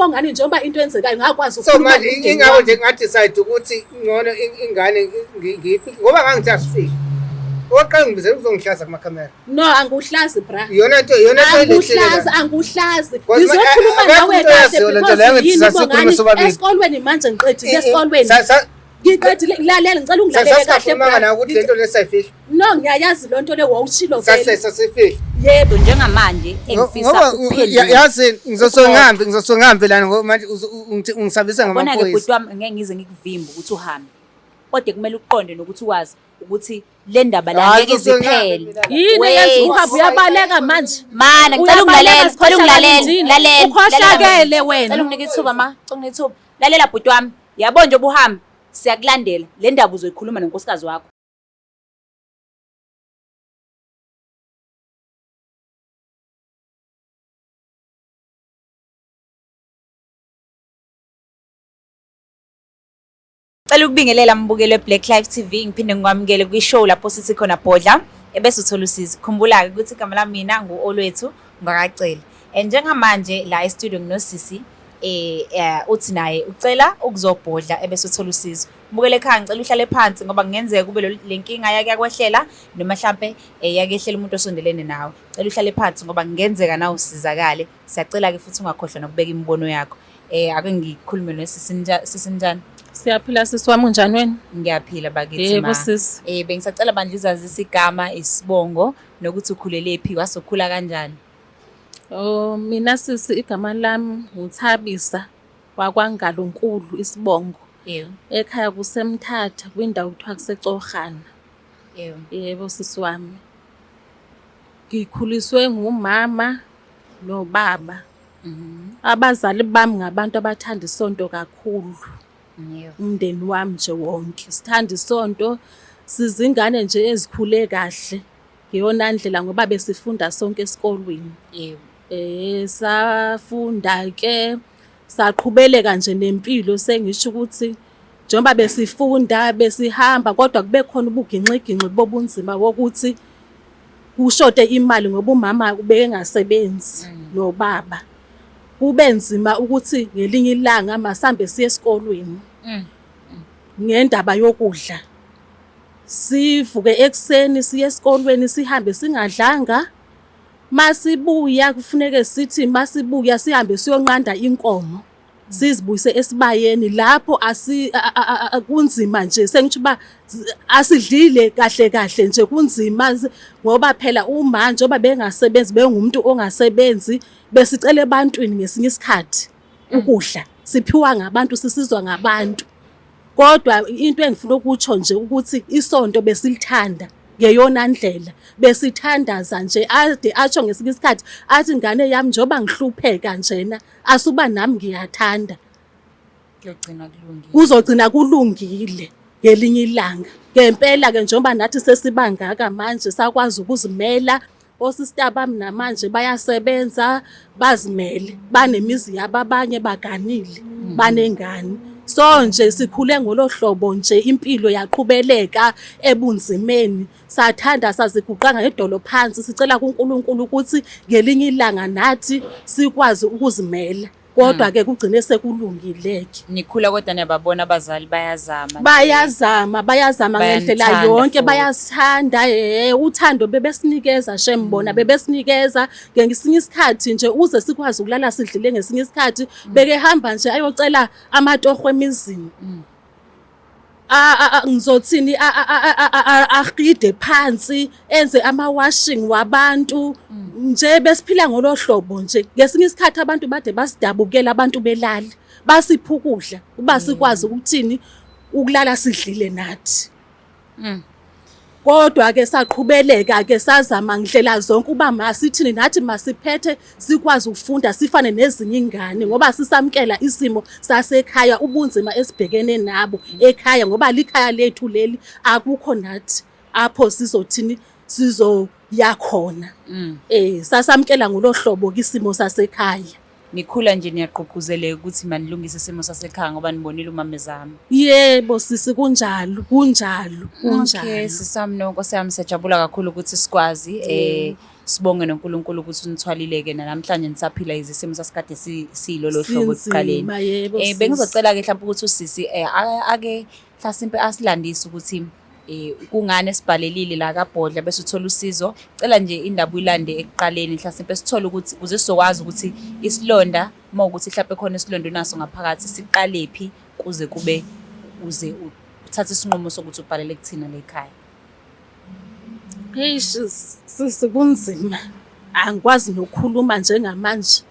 Bongani njengoba into enzekayo ngakwazi So ukukhuluma manje nomndeni ingakho wami. nje ngadecide ukuthi ngcono ingane ngiyifihle ngoba ngangithi asifihle. Oqala ngibizela ukuzongihlaza kumakhamera. No, angikuhlazi bra. Iyona nto elethile Angikuhlazi, la. angikuhlazi. Because Ngizokhuluma akekho nawe umuntu kahle oyaziyo le nto leyo, because angithi yini sasikhuluma Bongani sobabili. esikolweni manje ngiqedile esikolweni. Ngiqedile, lalela ngicela ungilalele kahle Sasikhuluma bra. nawe ukuthi le nto lesayifihla. No, ngiyayazi loo nto le wawushilo vele. Sasifihla. Yebo. Njengamanje engifisa Ngoba ukuphendula. yazi ngizosuke ngihambe ngizosuke ngihambe lana ngoba manje ungisabisa Yabona-ke ngamaphoyisa. bhuti wami ngeke ngize ngikuvimbe ukuthi uhambe. Kodwa kumele uqonde nokuthi wazi ukuthi le ndaba la Hhayi, ngeke ngizosuke ngihambe iziphele. mina la. Yini eyenza Wait. uhambe uyabaleka manje? Mana ngicela Uyabaleka, ungilalele, ngicela ungilalele, sikhohlakele lalela. Ukhohlakele lalela. wena. Ngicela unginike ithuba ma, ngicela unginike ithuba. Lalela bhuti wami, yabo nje ubuhambe siyakulandela. Le ndaba uzoyikhuluma nonkosikazi wakho. Cela ukubingelela mbukelo weBlack Life TV ngiphinde ngikwamukele kwi-show lapho sithi khona bhodla ebese uthola usizo. Khumbula-ke ukuthi igama lami mina ngu-Olwethu ngwakaCele. And njengamanje la e-studio nginosisi uthi naye ucela ukuzobhodla ebese uthola usizo. Mbukele ekhaya ngicela uhlale phansi ngoba kungenzeka kube le nkinga yake yakwehlela noma hlampe yake yehlela umuntu osondelene nawe. Cela uhlale phansi ngoba kungenzeka nawe usizakale. Siyacela-ke futhi ungakhohlwa nokubeka imibono yakho. Ake ngikhulume nosisi sisi njani? Siyaphila sisi wami, unjani wena? Ngiyaphila bakithi Yebo ma. sisi. Bengisacela bandla uzazise igama, isibongo nokuthi ukhulele phi, wasokhula kanjani? Oh, mina sisi igama lami nguThabisa wakwaNgalonkulu isibongo. Yebo. Ekhaya kuseMthatha kwindawo kuthiwa kuseCorhana. Yebo. Yebo sisi wami. Ngikhuliswe ngumama nobaba. Abazali bami ngabantu abathanda isonto kakhulu. Yebo. Umndeni wami nje wonke sithanda isonto, sizingane nje ezikhule kahle ngeyona ndlela ngoba besifunda sonke esikolweni. Yebo. Safunda ke saqhubeleka nje nempilo sengisho ukuthi njengoba besifunda besihamba kodwa kube khona ubuginxiginxi bobunzima wokuthi kushote imali ngoba umama ubekengasebenzi nobaba. Kube nzima ukuthi ngelinye ilanga masambe siye esikolweni ngendaba yokudla. Sivuke ekuseni siye esikolweni sihambe singadlanga. Masibuya kufuneke sithi masibuya sihambe siyonqanda inkomo. Sizibuyise esibayeni lapho asi kunzima nje sengisho uba asidlile kahle kahle nje kunzima ngoba phela uma njengoba bengasebenzi bengumuntu ongasebenzi besicela ebantwini ngesinye isikhathi ukudla siphiwa ngabantu sisizwa ngabantu. Kodwa into engifuna ukutsho nje ukuthi isonto besilithanda ngeyona ndlela besithandaza nje ade atsho ngesinye isikhathi athi ngane yami njengoba ngihlupheka njena asuba nami ngiyathanda Kuyogcina kulungile. Kuzogcina kulungile ngelinye ilanga. Ngempela ke njengoba nathi sesibangaka manje sakwazi ukuzimela, osista bami namanje bayasebenza bazimele, banemizi yabo abanye baganile, banengane. So nje sikhule ngolo hlobo nje impilo yaqhubeleka ebunzimeni. Sathanda saziguqa ngedolo phansi sicela kuNkulunkulu ukuthi ngelinye ilanga nathi sikwazi ukuzimela. Kodwa ke kugcine sekulungile-ke. Nikhula kodwa niyababona abazali bayazama. Bayazama, bayazama ngendlela Bayanithanda yonke, futhi. bayasithanda uthando bebesinikeza shem bona bebesinikeza ngesinye isikhathi nje uze sikwazi ukulala sidlile ngesinye isikhathi bekehamba nje ayocela amatoho emizini. Ngizothini ahide phansi enze ama-washing wabantu nje besiphila ngolo hlobo nje. Ngesinye isikhathi abantu bade basidabukela abantu belali basipha ukudla uba sikwazi ukuthini ukulala sidlile nathi. Kodwa ke saqhubeleka ke sazama ngindlela zonke uba masithini nathi masiphethe sikwazi ukufunda sifane nezinye ingane ngoba sisamkela isimo sasekhaya ubunzima esibhekene nabo ekhaya ngoba likhaya lethu leli akukho nathi apho sizothini sizoya khona. Sasamkela ngolo hlobo ke isimo sasekhaya. Nikhula nje niyagqugquzeleka ukuthi manilungise isimo sasekhaya ngoba nibonile umamezama. Yebo sisi, kunjalo, kunjalo, kunjalo. Okay, sisami no Nkosi yami, siyajabula kakhulu ukuthi sikwazi sibonge noNkulunkulu ukuthi unithwalile-ke namhlanje nisaphila yize isimo sasikade siyilolo hlobo ekuqaleni. Sinzima, yebo, sisi. Bengizocela-ke mhlawumbe ukuthi usisi ake mhlasimpe asilandise ukuthi kungani esibhalelile la kaBhodla bese uthola usizo. Cela nje indaba uyilande ekuqaleni mhlasimpe sithole ukuthi ukuze sizokwazi ukuthi isilonda uma ukuthi mhlawumbe khona isilonda onaso ngaphakathi siqalephi kuze kube uze uthathe isinqumo sokuthi ubhalele kuthina la ekhaya. Eish sisi, kunzima. Angikwazi nokukhuluma njengamanje.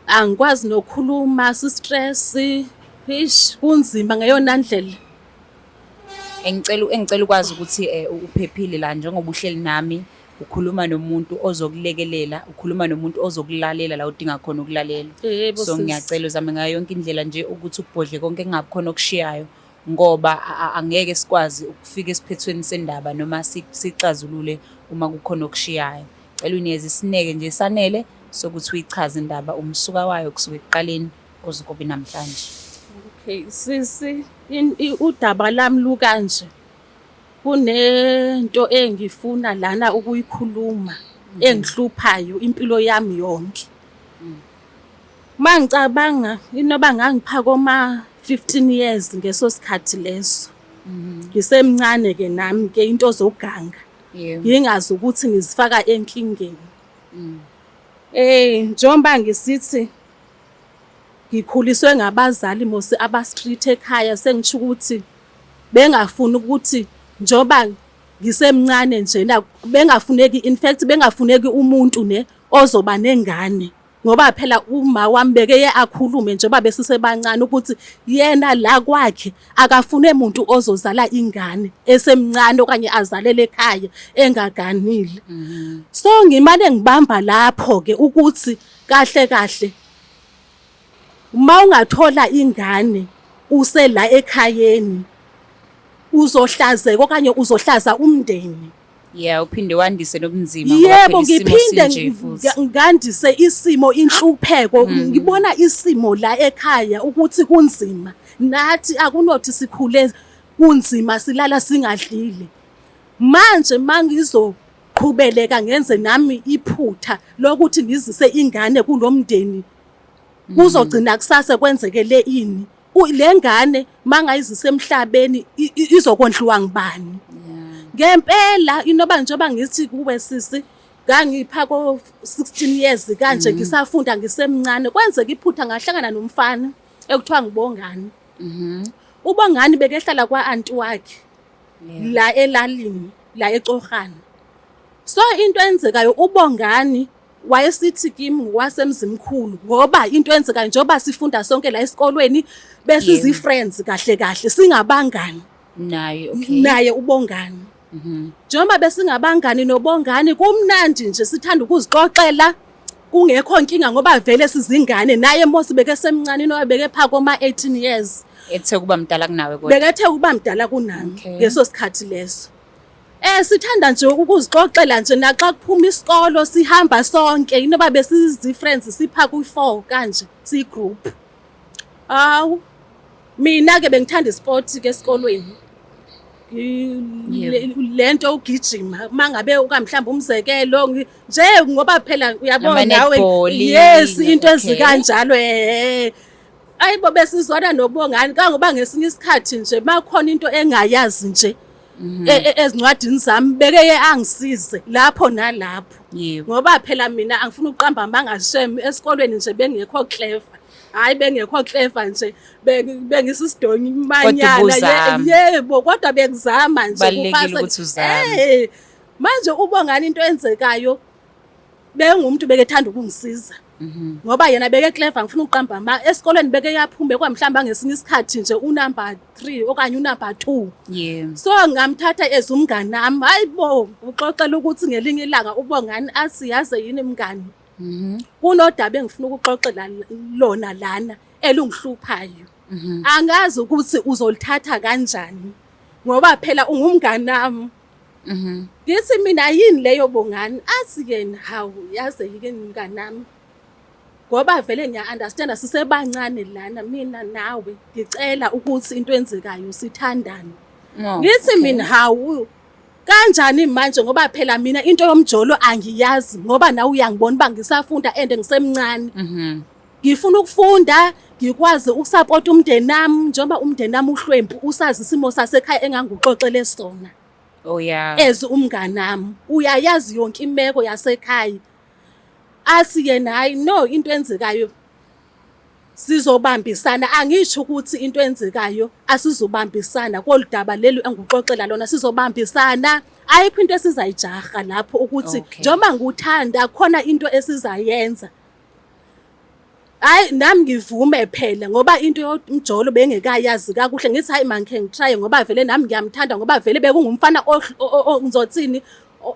Angikwazi nokukhuluma, si-stress. Eish kunzima ngeyona ndlela. Engicela ukwazi ukuthi uphephile la njengoba uhleli nami, ukhuluma nomuntu ozokulekelela, ukhuluma nomuntu ozokulalela la udinga khona ukulalela. Yebo, So sisi. ngiyacela uzame ngayo yonke indlela nje ukuthi ubhodle konke, kungabi khona okushiyayo, ngoba angeke sikwazi ukufika esiphethweni sendaba noma sixazulule uma kukhona okushiyayo. Cela uyinikeze isineke nje esanele sokuthi uyichaze indaba, umsuka wayo kusuka ekuqaleni kuze kube namhlanje. Okay, sisi, udaba lami lukanje. Kunento engifuna lana ukuyikhuluma engihluphayo impilo yami yonke. Mangicabanga inoba ngangipha koma 15 years ngeso sikhathi leso. Ngisemncane ke nami ke into zokuganga. Ngingazi ukuthi ngizifaka enkingeni. Njengoba ngisithi ngikhuliswe ngabazali mose aba-strict ekhaya, sengisho ukuthi bengafuni ukuthi njengoba ngisemncane njena, bengafuneki, in fact bengafuneki umuntu ne ozoba nengane, ngoba phela uma wami bekeye akhulume njengoba besisebancane ukuthi yena la kwakhe akafune umuntu ozozala ingane esemncane okanye azalele ekhaya engaganile. So ngimane ngibamba lapho ke ukuthi kahle kahle uma ungathola ingane usela ekhayeni uzohlazeka okanye uzohlaza umndeni. Yeah, uphinde wandise nobunzima ngoba Yebo, phela isimo ngiphinde sinje futhi. Ngandise isimo, inhlupheko. Ngibona isimo la ekhaya ukuthi kunzima, nathi akunothi sikhule kunzima, silala singadlile. Manje mangizoqhubeleka ngenze nami iphutha lokuthi ngizise ingane kulomndeni, kuzogcina kusasa kwenzekele ini? Le ngane mangayizisa emhlabeni izokondliwa ngubani? Ngempela inoba njengoba ngithi kuwe sisi, ngangipha ko 16 years kanje, ngisafunda ngisemncane, kwenzeka iphutha ngahlangana nomfana ekuthiwa ngibongani. Ubongani bekehlala kwa-anti wakhe la elalini la eCorhana. So into enzekayo, ubongani wayesithi kimi wasemzimkhulu, ngoba into enzekayo njengoba sifunda sonke la esikolweni besizi-friends kahle kahle, singabangani. Naye, okay. Naye ubongani, njengoba besingabangani nobongani, kumnandi nje, sithanda ukuzixoxela kungekho nkinga, ngoba vele sizingane. Naye mos bekesemncane, noba bekepha koma 18 years. Ethe kuba mdala kunawe kodwa. Bekethe ukuba mdala kunami ngeso sikhathi leso. Sithanda nje ukuzixoxela nje, naxa kuphuma isikolo sihamba sonke, inoba besizi-friends sipha kwi-4 kanje, siyi-group. Awu, mina ke bengithanda isport ke esikolweni. Lento ugijima mangabe ukamhlamba umzekelo nje, ngoba phela uyabona nawe, Ama-netball, yes, into ezikanjalo. Ayibo, besizwana nobongani kangoba ngesinye isikhathi nje makhona into engayazi nje ezincwadini zami, bekeye angisize lapho nalapho. Ngoba phela mina angifuni ukuqamba amanga shem, esikolweni nje bengekho clever, hayi, bengekho clever nje, bengisisidonyi manyana. Ubuzama. Yebo, kodwa bengizama nje Kubalulekile kuphasa. ukuthi uzame. Manje ubongani, into enzekayo, bengumuntu bekethanda ukungisiza ngoba yena beke clever, ngifuna ukuqamba ama esikolweni beke yaphuma kwa mhlawumbe ngesinye isikhathi nje unumber 3 okanye unumber 2. So ngamthatha as umngani nami. Hayibo, uxoxela ukuthi ngelinye ilanga ubongani athi, yaze yini mngani, kunodaba engifuna ukuxoxela lona lana elungihluphayo, angazi ukuthi uzolithatha kanjani ngoba phela ungumngani nami. Ngithi mina, yini leyo bongani? Athi yena, hawu, yaze yini mngani nami. Ngoba vele ngiya-understand-a sisebancane lana mina nawe, ngicela ukuthi into enzekayo sithandane. Oh, Ngithi okay. mina hawu kanjani manje ngoba phela mina into yomjolo angiyazi ngoba nawe uyangibona uba ngisafunda and ngisemncane. Ngifuna ukufunda ngikwazi ukusapota umndeni nami njengoba umndeni nami uhlwempu usazi isimo sasekhaya enganguxoxele sona. Oh yeah. As umnganami uyayazi yonke imeko yasekhaya. Athi yena hayi no into enzekayo sizobambisana, angisho ukuthi into enzekayo asizobambisana koludaba leli engikuxoxela lona, sizobambisana, ayikho into esizayijaha lapho ukuthi njengoba ngikuthanda khona into esizayenza. Hayi nami ngivume phela ngoba into yomjolo bengekayazi kakuhle, ngithi hayi mangikhe ngitry ngoba vele nami ngiyamthanda ngoba vele bekungumfana ngizothini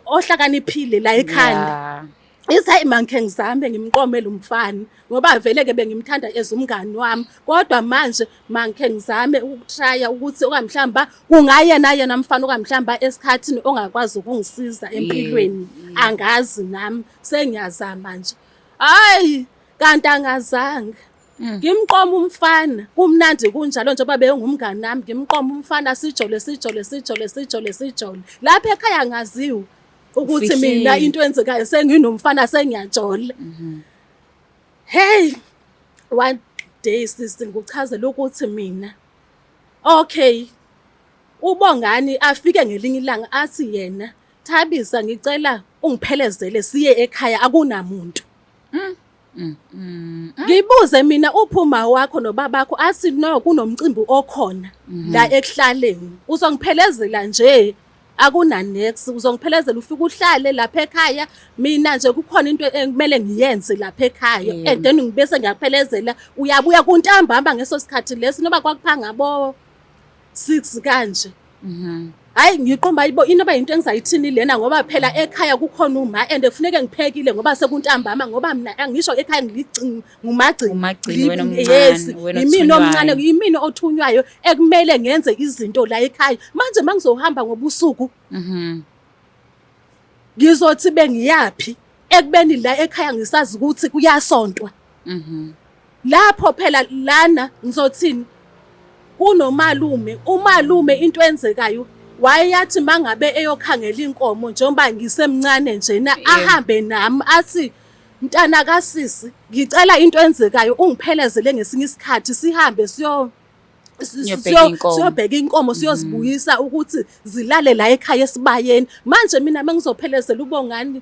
ohlakaniphile la ekhanda. Ithi hayi mangikhe ngizame ngimqome lo mfana ngoba vele ke bengimthanda as umngani wami, kodwa manje mangikhe ngizame ukutrya ukuthi okanye mhlamba kungayena yena mfana okanye mhlamba esikhathini ongakwazi ukungisiza empilweni, angazi nami sengiyazama nje. Hayi kanti angazange ngimqoma umfana, kumnandi kunjalo njengoba bengumngani nami, ngimqoma umfana sijole sijole sijole sijole sijole lapha ekhaya ngaziwe ukuthi mina Ufihlile. into enzekayo senginomfana sengiyajola. Hey, one day sisi ngikuchazela ukuthi mina okay uBongani afike ngelinye ilanga athi yena Thabisa ngicela ungiphelezele siye ekhaya akunamuntu. Ngibuze mina uphuma wakho nobabakho, athi no kunomcimbi okhona la ekuhlaleni, uzongiphelezela nje akuna next, uzongiphelezela ufike uhlale lapha ekhaya, mina nje kukhona into ekumele ngiyenze lapha ekhaya and then ngibese ngiyaphelezela uyabuya kuntambama ngeso sikhathi leso noba kwakuphanga bo 6 kanje. Hayi ngiqomba ayibo inoba into engizayithini lena ngoba phela ekhaya kukhona uma and kufuneke ngiphekile ngoba sekuntambama ngoba mina angisho ekhaya ngumagcini. Umagcini, wena omncane, Yes, wena yimina omncane, othunywayo. yimina othunywayo ekumele ngenze izinto la ekhaya. Manje mangizohamba ngobusuku ngizothi bengiyaphi ekubeni la ekhaya ngisazi ukuthi kuyasontwa. Lapho phela lana ngizothini kunomalume, umalume into enzekayo wayeyathi mangabe eyokhangela inkomo njengoba ngisemncane njena ahambe nami athi mntana kasisi ngicela into enzekayo ungiphelezele ngesinye isikhathi sihambe siyo Niyobheka iy'nkomo. siyobheka inkomo siyozibuyisa ukuthi zilale la ekhaya esibayeni. Manje mina mengizophelezela uBongani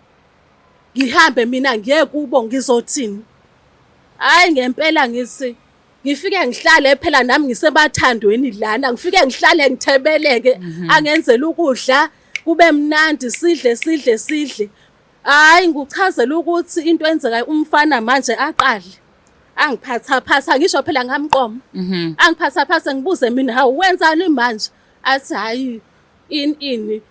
ngihambe mina ngiye kubo ngizothini? Hayi ngempela ngithi ngifike ngihlale phela nami ngisebathandweni lana, ngifike ngihlale ngithebeleke, angenzela ukudla kube mnandi sidle sidle sidle. Hayi ngikuchazela ukuthi into enzekayo umfana manje aqale angiphatha phatha, ngisho phela ngamqoma, angiphatha phatha ngibuze mina hawu wenzani manje, athi hayi ini ini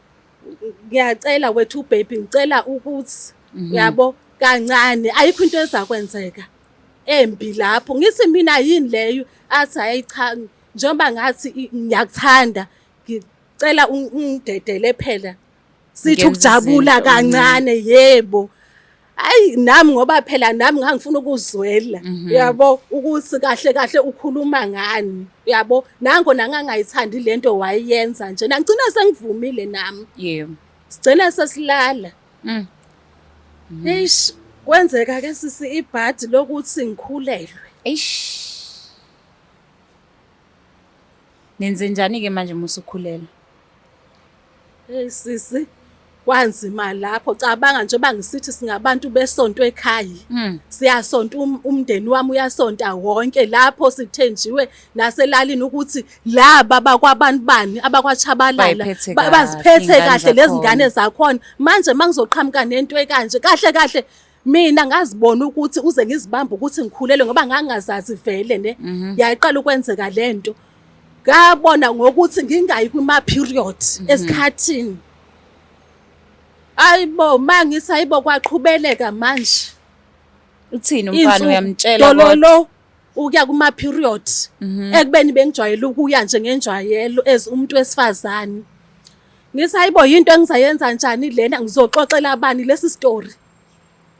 ngiyacela wethu baby ngicela ukuthi yabo kancane ayikho into ezakwenzeka embi lapho. Ngithi mina yini leyo, athi hayi cha njengoba ngathi ngiyakuthanda ngicela ungidedele phela sithi Ngenza ukujabula izinto, kancane. Yebo hayi nami ngoba phela nami ngangifuna ukuzwela yabo ukuthi kahle kahle ukhuluma ngani yabo, nangona ngangayithandi lento wayenza nje ngigcina sengivumile nami. Sigcina sesilala. Eish kwenzeka ke sisi ibhadi lokuthi ngikhulelwe. Eish. Nenze njani ke manje musukhulelwa? Hey sisi kwanzima lapho, cabanga njengoba ngisithi singabantu besonto ekhaya. Siyasonta umndeni wami uyasonta wonke lapho sithenjiwe naselalini ukuthi laba bakwabantu bani abakwaTshabalala Bayiphethe kahle baziphethe iy'ngane kahle lezi zakhona. ngane zakhona. Manje mangizoqhamuka nento ekanje kahle kahle mina ngazibona ukuthi uze ngizibambe ukuthi ngikhulelwe ngoba ngangazazi vele ne. Yayiqala ukwenzeka lento. Ngabona ngokuthi ngingayi kuma period esikhathini. Ayibo mangithi ayibo kwaqhubeleka manje. Uthini umfana Iy'nsuku, uyamtshela kodwa? dololo ukuya kuma period. Ekubeni bengijwayele ukuya nje ngenjwayelo as umuntu wesifazane. Ngithi hayibo yinto engizayenza njani lena, ngizoxoxela abani lesi story.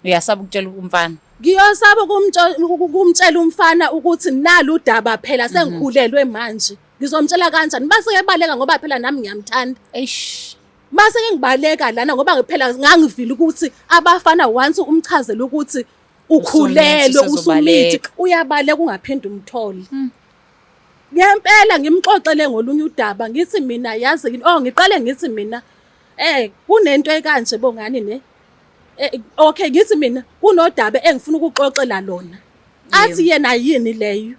Uyasaba ukutshela umfana? Ngiyosaba ukumtshela umfana ukuthi nalu udaba phela sengikhulelwe manje. Ngizomtshela kanjani? Base kebaleka ngoba phela nami ngiyamthanda. Eish. Mase ke ngibaleka lana ngoba phela ngangivile ukuthi abafana once umchazela ukuthi ukhulelwe usumithi uyabaleka ungaphinde umthole. Ngempela ngimxoxele ngolunye udaba ngithi mina yazi oh ngiqale ngithi mina kunento ekanje Bongani ne okay ngithi mina kunodaba engifuna ukuxoxela lona. Athi yena yini leyo?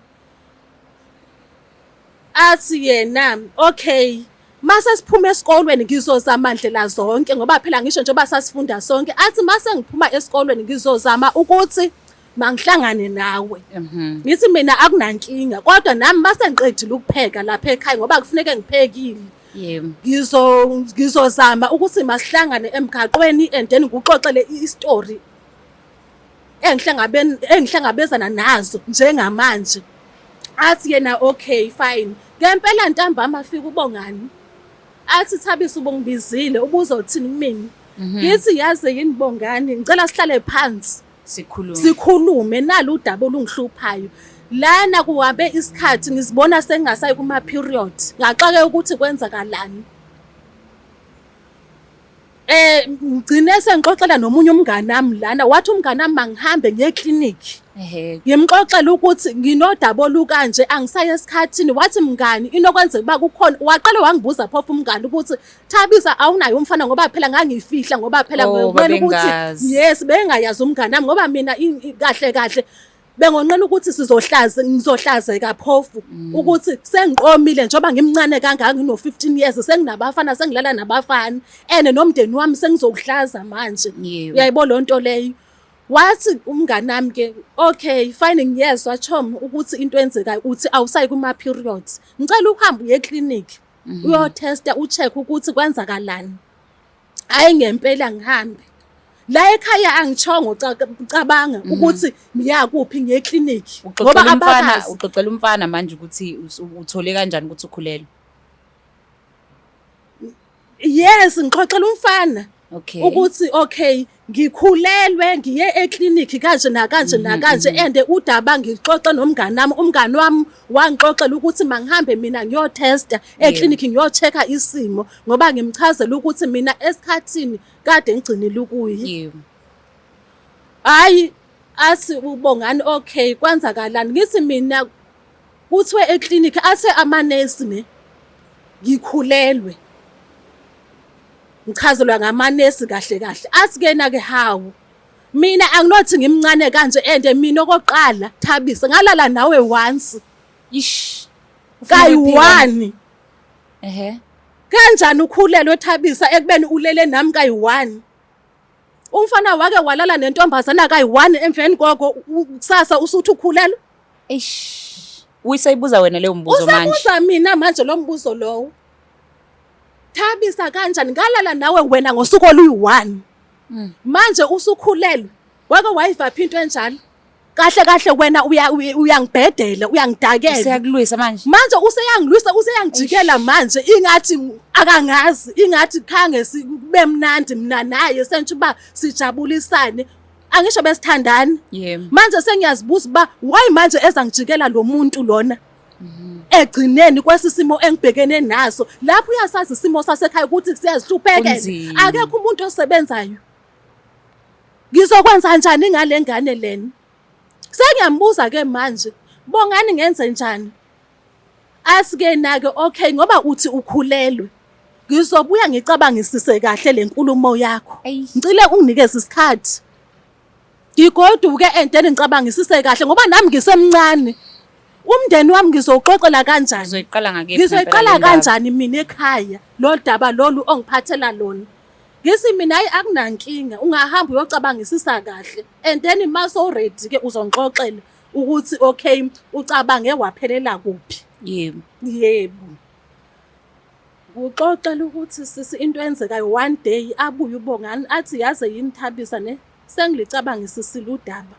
Athi yena okay mase siphuma esikolweni ngizozama ndlela zonke ngoba phela ngisho njengoba sasifunda sonke athi mase ngiphuma esikolweni ngizozama ukuthi mangihlangane nawe. Ngithi mina akunankinga kodwa nami mase ngiqedile ukupheka lapha ekhaya ngoba kufuneke ngiphekile. Yebo. Ngizozama ukuthi masihlangane emgaqweni and then ngikuxoxele i-story engihlangabezana nazo njengamanje. Athi yena okay fine. Ngempela ntambama afika uBongani. Athi Thabiso ubungibizile ubuzothini kumina? Ngithi yazi yini Bongani ngicela sihlale phansi. Sikhulume. Sikhulume nalo udaba olungihluphayo. Lana kuhambe isikhathi ngizibona sengingasayi kuma period. Ngaxake ukuthi kwenzakalani. Ngigcine sengixoxela nomunye umngani wami lana wathi umngani wami mangihambe ngiye clinic. Ehhe. Ngimxoxela ukuthi nginodaba olukanje angisayi esikhathini wathi mngani inokwenzeka uba kukhona waqala wangibuza phofu umngani ukuthi Thabisa awunayo umfana ngoba phela ngangifihla ngoba phela Oh, ngonqena ukuthi babengazi. yes bengayazi umngani wami ngoba mina kahle kahle bengonqena ukuthi sizohlaze ngizohlazeka phofu ukuthi sengiqomile njengoba ngimncane kangaka ngino 15 years senginabafana sengilala nabafana ene nomndeni wami sengizokuhlaza manje. Yebo. Uyayibona lonto leyo. Wathi umngani wami ke okay fine ngiyezwa chom ukuthi into enzekayo uthi awusayi kuma periods ngicela uhambe uye clinic uyotesta ucheck ukuthi kwenzakalani. Hayi ngempela ngihambe la ekhaya angitshongo cabanga ukuthi ngiyakuphi ngiye clinic ngoba Uxoxela umfana, abakazi. uxoxela umfana manje ukuthi uthole kanjani ukuthi ukhulelwe. Yes, ngixoxela umfana. Okay. Ukuthi okay ngikhulelwe ngiye eclinic kanje nakanje nakanje and udaba ngixoxe nomngani wami, umngani wami wangixoxela ukuthi mangihambe mina ngiyotesta eclinic ngiyochecka isimo ngoba ngimchazela ukuthi mina esikhathini kade ngigcinile ukuyi. Yebo. Hayi athi uBongani okay kwenzakalani ngithi mina kuthiwe eclinic athe amanesi ne ngikhulelwe. Ngichazelwa ngamanesi kahle kahle athi kena ke hawu mina anginothi ngimncane kanje and mina okokuqala Thabisa ngalala nawe once. Ish. Kayi-one. Ehhe. Kanjani ukhulelwe Thabisa ekubeni ulele nami kayi-one? Umfana wake walala nentombazana kayi-one emveni koko kusasa usuthi ukhulelwe? Eish. Uyisayibuza wena leyo mbuzo manje. Usabuza mina manje lo mbuzo lowo. Thabisa kanjani ngalala nawe wena ngosuku oluyi-1. Manje usukhulelwe. Wake wayivaphi into enjalo? Kahle kahle wena uyangibhedela, uyangidakela. Useyakulwisa manje. Manje useyangilwisa, useyangijikela manje ingathi akangazi, ingathi khange kube mnandi mina naye sentsho uba sijabulisane. Angisho besithandana. Yebo. Manje sengiyazibuza uba why manje ezangijikela lo muntu lona? Egcineni kwesisimo engibhekene naso lapho uyasazi isimo sasekhaya ukuthi siyazihluphekela. Kunzima. Akekho umuntu osebenzayo. Ngizokwenza njani ngale ngane lena? Sengiyambuza ke manje, Bongani ngenze njani? Athi ke na-ke okay ngoba uthi ukhulelwe. Ngizobuya ngicabangisise kahle le nkulumo yakho. Eyi. Ngicela unginikeze isikhathi. Ngigoduke and then ngicabangisise kahle ngoba nami ngisemncane. Umndeni wami ngizowuxoxela kanjani? Uzoyiqala ngakephi Ngizoyiqala ngempela le ndaba? kanjani mina ekhaya lo daba lolu ongiphathela lona? Ngithi mina hayi akunankinga ungahamba uyocabangisisa kahle and then mase ready ke uzongixoxela ukuthi okay ucabange waphelela kuphi. Yebo. Yebo. Kuxoxela ukuthi sisi into eyenzekayo one day abuye uBongani athi yaze yini Thabisa ne sengilicabangisisile udaba.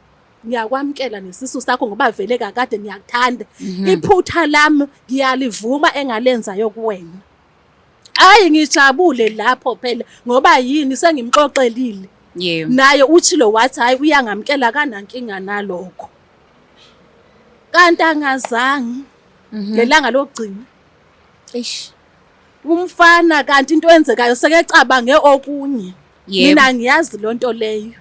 Ngiyakwamkela nesisu sakho ngoba vele kakade ngiyakuthanda. Iphutha lami ngiyalivuma engalenzayo kuwena. Hayi ngijabule lapho phela ngoba yini sengimxoxelile. Yebo. Naye utshilo wathi hayi uyangamkela kanankinga nalokho. Kanti angazange ngelanga lokugcina. Eish. Umfana kanti into eyenzekayo sekecabange okunye. Yebo. Mina ngiyazi lonto leyo.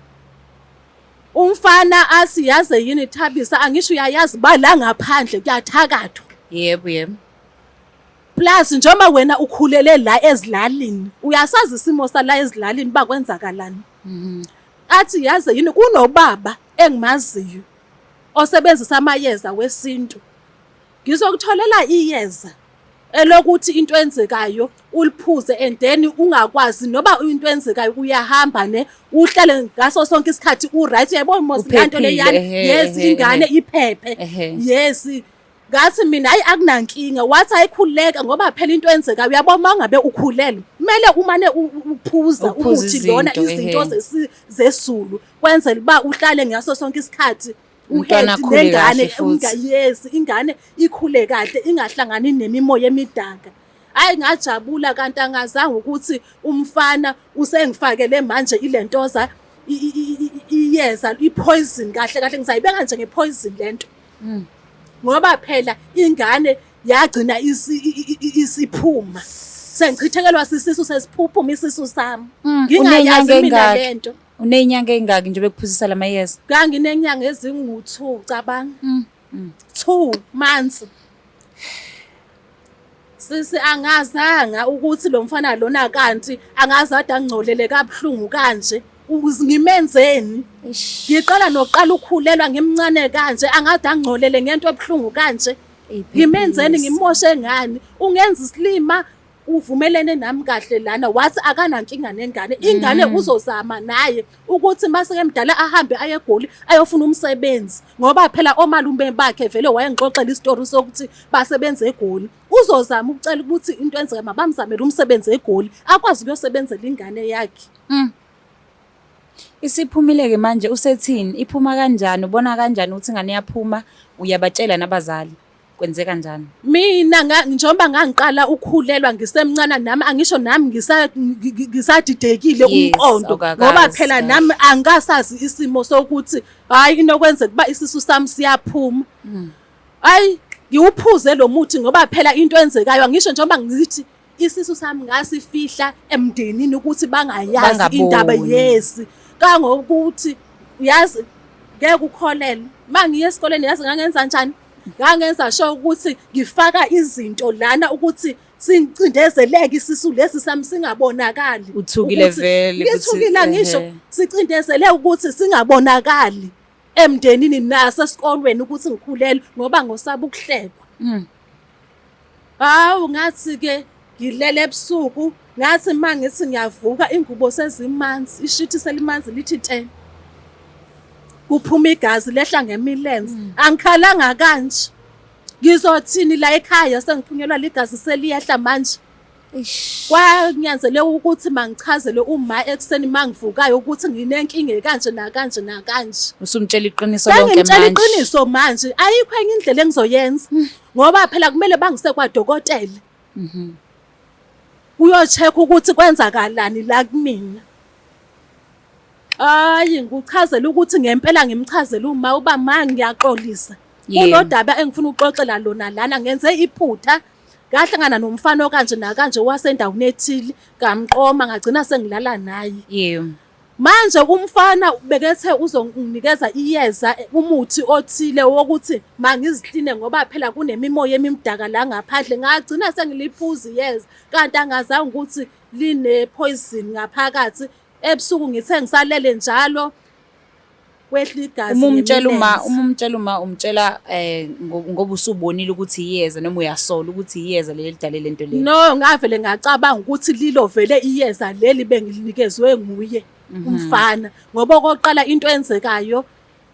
Umfana athi yaze yini Thabisa angisho uyayazi ba la ngaphandle kuyathakathwa. Yebo, yebo. Plus njengoba wena ukhulele la ezilalini uyasazi isimo sala ezilalini uba kwenzakalani. Athi yaze yini kunobaba engimaziyo osebenzisa amayeza wesintu. Ngizokutholela iyeza elokuthi into enzekayo uliphuze and then ungakwazi noba into enzekayo uyahamba ne uhlale ngaso sonke isikhathi u-right uyayibona mos lanto Uphephile, leyana ehhe, yes ehhe, ingane ehhe. iphephe Ehhe. yes. Ngathi mina hayi akunankinga, wathi ayikhululeka ngoba phela into eyenzekayo uyabona uma ngabe ukhulelwe kumele umane uphuza Uphuze umuthi lona izinto, izinto ehhe. zesulu kwenzela uba uhlale ngaso sonke isikhathi Umntwana u-healthy akhule nengane kahle futhi. yes ingane ikhule kahle ingahlangani nemimoya emidaka. Hayi ngajabula kanti angazange ukuthi umfana usengifakele manje ilentoza iyeza i-poison kahle kahle ngizayibeka nje nge-poison lento. Ngoba phela ingane yagcina isiphuma. Sengichithekelwa sisisu sesiphuphuma isisu sami. Ngingayazi Unenyanga mina engaki? lento. Unenyanga engaki nje bekuphuzisa lamayeza? Nganginenyanga ezingu-2 cabanga. 2 months. Sisi angazanga ukuthi lo mfana lona kanti angazade angcolele kabuhlungu kanje. Ngimenzeni? Ngiqala nokuqala ukukhulelwa ngimncane kanje angade angcolele ngento ebuhlungu kanje. Ngimenzeni ngimoshe ngani? Ungenza isilima uvumelene nami kahle lana wathi akanankinga nengane. Ingane uzozama naye ukuthi mase emdala ahambe aye eGoli ayofuna umsebenzi ngoba phela omalume bakhe vele wayengixoxela isitori sokuthi basebenza eGoli. Uzozama ukucela ukuthi into enzeka mabamzamele umsebenzi eGoli akwazi ukuyosebenzela ingane yakhe. Isiphumile-ke manje usethini? Iphuma kanjani? Ubona kanjani ukuthi ingane iyaphuma? Uyabatshela nabazali? Kwenzeka kanjani? Mina njengoba ngangiqala ukukhulelwa ngisemncane nami angisho nami ngisadidekile Yes, umqondo awukakazi ngoba phela kahle. nami angikasazi isimo sokuthi hayi inokwenzeka uba isisu sami siyaphuma. Hayi ngiwuphuze lo muthi ngoba phela into enzekayo angisho njengoba ngithi isisu sami ngasifihla emndenini ukuthi bangayazi Bangaboni. indaba yes kangokuthi yazi ngeke ukholelwe mangiye esikoleni yazi ngangenza njani ngangenza sure ukuthi ngifaka izinto lana ukuthi sincindezeleke isisu lesi sami singabonakali. Uthukile Ukuthi- vele ukuthi- Ngithukile angisho ehhe. sicindezele ukuthi singabonakali emndenini nasesikolweni ukuthi ngikhulelwe ngoba ngosaba ukuhlekwa. Hawu ngathi ke ngilele ebusuku ngathi mangithi ngiyavuka ingubo sezimanzi ishithi selimanzi lithi te. Kuphuma igazi lehla ngemilenze. Angikhalanga kanje. Ngizothini la ekhaya sengiphunyelwa ligazi seliyehla manje. Kwanyanzeleka ukuthi mangichazele uma ekuseni mangivukayo ukuthi nginenkinga kanje nakanje nakanje. Usumtshela iqiniso lonke Sengimtshela manje. iqiniso manje ayikho enye indlela engizoyenza ngoba phela kumele bangise kwadokotela. Uyo-check ukuthi kwenzakalani la kumina. Hayi ngikuchazela ukuthi ngempela ngimchazele uma uba ma ngiyaxolisa. Yebo. Kunodaba engifuna ukuxoxela lona lana ngenze iphutha ngahlangana nomfana okanje nakanje wasendaweni ethile ngamqoma ngagcina sengilala naye. Yebo. Manje umfana bekethe uzonginikeza iyeza umuthi othile wokuthi mangizikline ngoba phela kunemimoya emimdaka la ngaphandle ngagcina sengiliphuza iyeza kanti angazange ukuthi line poison ngaphakathi ebusuku ngithe ngisalele njalo kwehla igazi Uma umtshela uma ngemilenze. uma umtshela uma umtshela ngoba usubonile ukuthi iyeza noma uyasola ukuthi iyeza leli lidale lento le. No ngavele ngacabanga ukuthi lilo vele iyeza leli bengilinikezwe nguye umfana ngoba okokuqala into enzekayo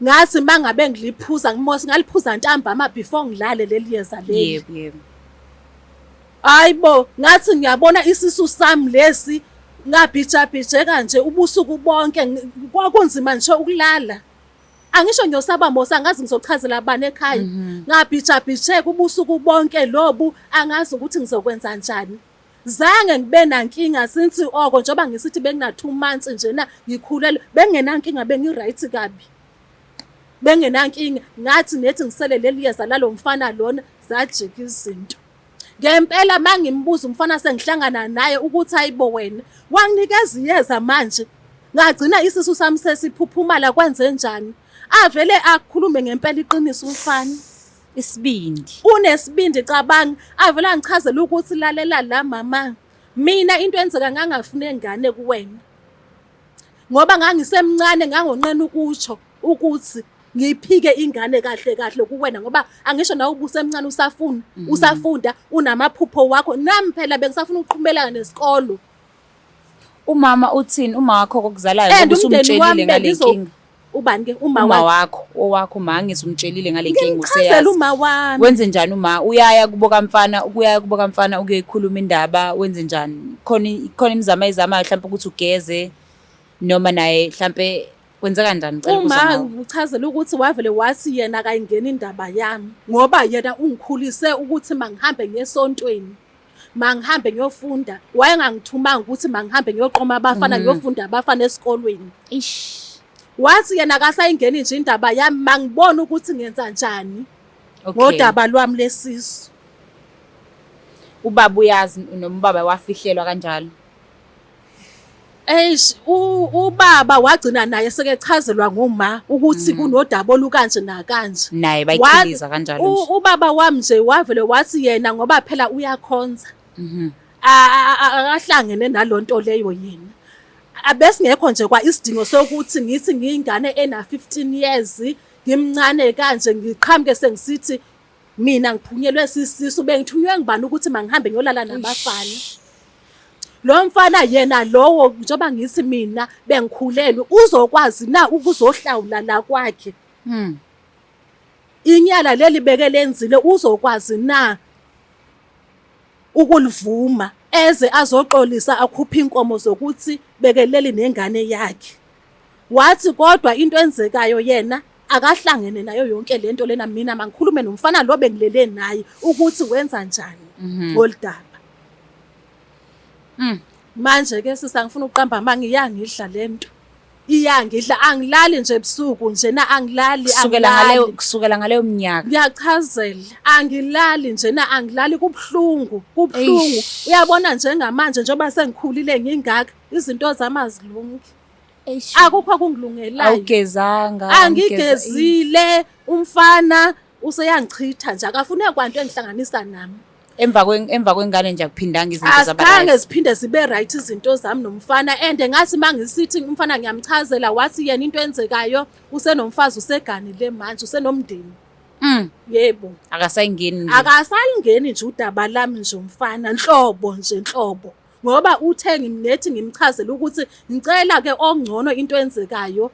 ngathi mangabe ngiliphuza ngimose ngaliphuza ntambama before ngilale leli yeza leli. Yebo yebo. Hayibo ngathi ngiyabona isisu sami lesi ngabhijabhijeka nje ubusuku bonke kwakunzima nje ukulala. Angisho ngiyosaba mos angazi ngizochazela bani ekhaya. Ngabhijabhijeka ubusuku bonke lobu angazi ukuthi ngizokwenza njani. Zange ngibe nankinga since oko njengoba ngisithi bengina 2 months njena ngikhulelwe, bengingenankinga, bengi-right kabi. Bengenankinga, ngathi nethi ngisele leli yeza lalo mfana lona, zajika izinto. Ngempela mangimbuza umfana sengihlangana naye ukuthi hayibo wena wanginikeza iyeza manje ngagcina isisu sami sesiphuphumala kwenze njani? Avele akhulume ngempela iqiniso umfana. Isibindi. Unesibindi cabanga, avele angichazele ukuthi lalela la mama, mina into enzeka ngangafuna ingane kuwena. Ngoba ngangisemncane ngangonqena ukusho ukuthi ngiyiphike ingane kahle kahle kuwena ngoba angisho nawe ubusemncane usafuna usafunda unamaphupho wakho, nami phela bengisafuna ukuqhubelana nesikolo. Umama uthini uma wakho kokuzalayo And ngoba umndeni wami usumtshelile ngale bengizo nkinga? Ubani ke? Uma Uma wakhe. wakho, owakho uma angithi umtshelile ngale nkinga Ngimchazela useyazi. uma wami. Wenze njani uma uyaya kubo kamfana, uyaya kubo kamfana ukuyoyikhuluma indaba, wenze njani? Khona khona imizamo ayizamayo mhlawumbe ukuthi ugeze noma naye mhlambe kwenzeka kanjani? Ngicela ukuzwa Uma ngawe. uchazela ukuthi wavele wathi yena akayingeni indaba yami ngoba yena ungikhulise ukuthi mangihambe ngiye esontweni, mangihambe ngiyofunda. Wayengangithumanga ukuthi mangihambe ngiyoqoma abafana ngiyofunda abafana esikolweni. Ish. Wathi yena akasayingeni nje indaba yami, mangibona ukuthi ngenza njani Okay. ngodaba lwami lesisu. Ubaba uyazi noma ubaba wafihlelwa kanjalo? Eish, ubaba wagcina naye sekechazelwa nguma ukuthi kunodaba olukanje nakanje. Naye bayichiliza kanjalo nje. Ubaba wami nje wavele wathi yena ngoba phela uyakhonza. Akahlangene nalonto leyo yena. Abesingekho nje kwa isidingo sokuthi ngithi ngiyingane ena 15 years ngimncane kanje ngiqhamuke sengisithi mina ngiphunyelwe sisisu, bengithunywe ngibani ukuthi mangihambe ngiyolala nabafana. Lo mfana yena lowo njengoba ngithi mina bengikhulelwe uzokwazi na ukuzohlawula la kwakhe? Inyala leli beke lenzile uzokwazi na ukulivuma eze azoxolisa akhuphe inkomo zokuthi bekeleli nengane yakhe. Wathi kodwa into enzekayo yena akahlangene nayo yonke lento lena, mina mangikhulume nomfana lo bengilele naye ukuthi wenza njani ngoludaba. Manje ke sisa ngifuna ukuqamba amanga, iyangidla lento. Iyangidla, angilali nje ebusuku nje na, angilali, Kusukela ngaleyo angilali. kusukela ngaleyo minyaka. Ngiyachazela, angilali nje na, angilali, kubuhlungu, kubuhlungu. Eish. Uyabona njengamanje njengoba sengikhulile ngingaka, izinto zami azilungi. Akukho okungilungelayo. Awugezanga. Angigezile, umfana useyangichitha nje, akafune kwanto engihlanganisa nami. Emva kwengane nje akuphindanga izinto zaba Azikhange right. ziphinde zibe right izinto zami nomfana, and ngathi mangisithi umfana ngiyamchazela wathi yena into enzekayo usenomfazi useganile manje usenomndeni. Yebo. Akasayingeni nje. Akasayingeni nje udaba lami nje umfana nhlobo nje nhlobo. Ngoba uthe ngimnethi ngimchazela ukuthi ngicela ke ongcono into enzekayo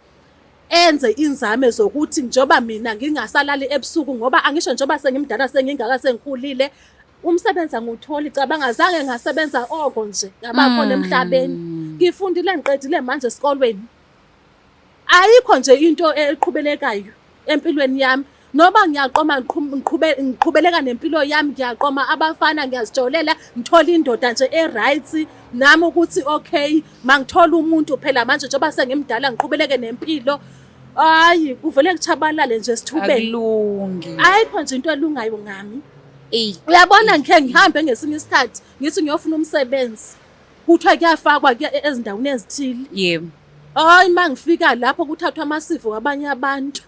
enze inzame zokuthi njengoba mina ngingasalali ebusuku ngoba angisho njengoba sengimdala sengingaka sengikhulile umsebenzi angiwutholi, cabanga zange ngasebenza oko nje ngabakhona emhlabeni. Ngifundile ngiqedile manje esikolweni. Ayikho nje into eqhubelekayo empilweni yami. Noma ngiyaqoma ngiqhubeleka nempilo yami, ngiyaqoma abafana, ngiyazijolela, ngithola indoda nje e-right nami ukuthi okay, mangithola umuntu phela manje njengoba sengimdala ngiqhubeleke nempilo. Hayi, kuvele kuchabalale nje esithubeni. Akulungi. Ayikho nje into elungayo ngami. Eyi. Uyabona ngikhe ngihambe ngesinye isikhathi ngithi ngiyofuna umsebenzi. Kuthiwa kuyafakwa ezindaweni ezithile. Yebo. Hayi mangifika lapho kuthathwa amasivo wabanye abantu.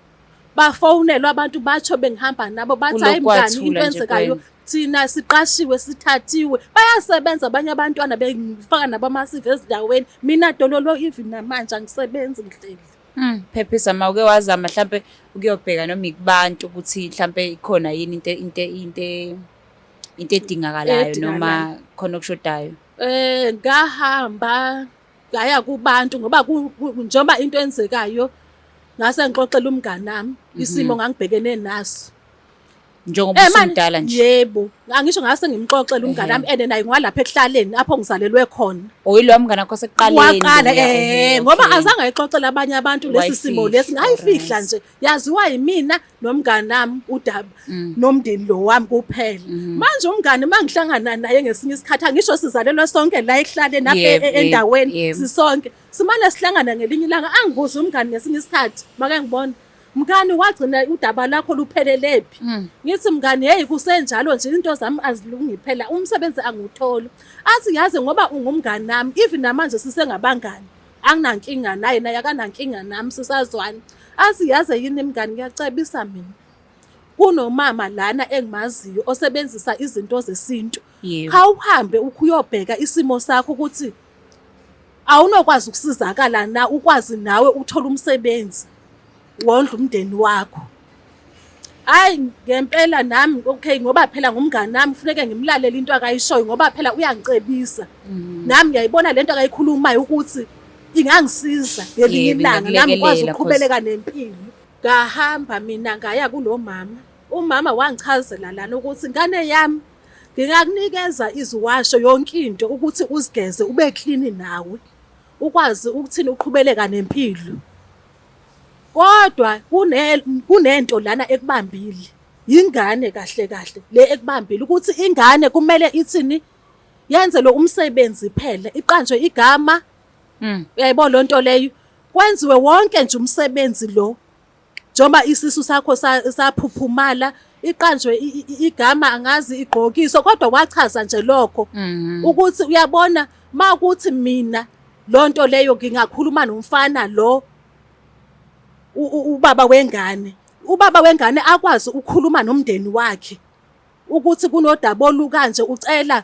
Bafonelwa abantu batsho bengihamba nabo bathi Kulokhu hayi mngani kwathula into nje enzekayo kuwena. thina siqashiwe sithathiwe. Bayasebenza abanye abantwana bengifaka nabo amasivo ezindaweni. Mina dololo even namanje angisebenzi ngihleli. Phephisa ma uke wazama mhlambe ukuyobheka noma ikubantu ukuthi mhlambe ikhona yini into edingakalayo noma khona okushodayo. Ngahamba ngaya kubantu ngoba njengoba into enzekayo ngase ngixoxela umngani nami isimo ngangibhekene naso. Njengoba Eh, manje- usumdala nje. Yebo, angisho ngase ngimxoxele umngane wami and naye ngwalapha ekuhlaleni apho ngizalelwe khona. Oyilowa mngane wakho sekuqaleni. Waqala loya, eh okay. ngoba azange ayixoxele abanye abantu lesi simo Wayifihla, lesi ngayifihla alright. nje yaziwa yimina nomngane nami udaba Mm. nomndeni lo wami kuphela. Mm-hmm. Manje umngane mangihlangana naye ngesinye isikhathi angisho sizalelwe sonke la ekuhlaleni apha Yebo, yebo, endaweni yebo. sisonke. Simane sihlangana ngelinye ilanga angibuze umngane ngesinye isikhathi make ngibona mngani wagcina udaba lakho luphelelephi ngithi mngani hey kusenjalo nje into zami azilungi phela umsebenzi angiwutholi athi yazi ngoba ungumngani nami even namanje sisengabangani anginankinga naye naye akanankinga nami sisazwana athi yaze yini mngani ngiyacebisa mina kunomama lana engimaziyo osebenzisa izinto zesintu Yebo. khawuhambe ukuyobheka isimo sakho ukuthi awunokwazi ukusizakala na ukwazi nawe ukuthola umsebenzi wondla umndeni wakho. Hhayi ngempela nami okay ngoba phela ngumngani nami kufuneke ngimlalele into akayishoyo ngoba phela uyangicebisa. Nami ngiyayibona lento akayikhulumayo ukuthi ingangisiza ngelinye Yebo, ilanga nami ngikwazi ingakulekelela, ukuqhubeleka nempilo. Ngahamba mina ngaya kulo mama. Umama wangichazela lana ukuthi ngane yami ngingakunikeza iziwasho yonke into ukuthi uzigeze ube clean nawe. Ukwazi ukuthini uqhubeleka nempilo. Kodwa kunento lana ekubambile. Yingane kahle kahle le ekubambile ukuthi ingane kumele ithini yenzelwe umsebenzi phela iqanjwe igama. Uyayibona loo nto leyo? Kwenziwe wonke nje umsebenzi lo. Njengoba isisu sakho saphuphumala iqanjwe igama angazi igqokiswa kodwa wachaza nje lokho ukuthi uyabona makuthi mina lonto leyo ngingakhuluma nomfana lo ubaba wengane. Ubaba wengane akwazi ukukhuluma nomndeni wakhe ukuthi kunodaba olukanje ucela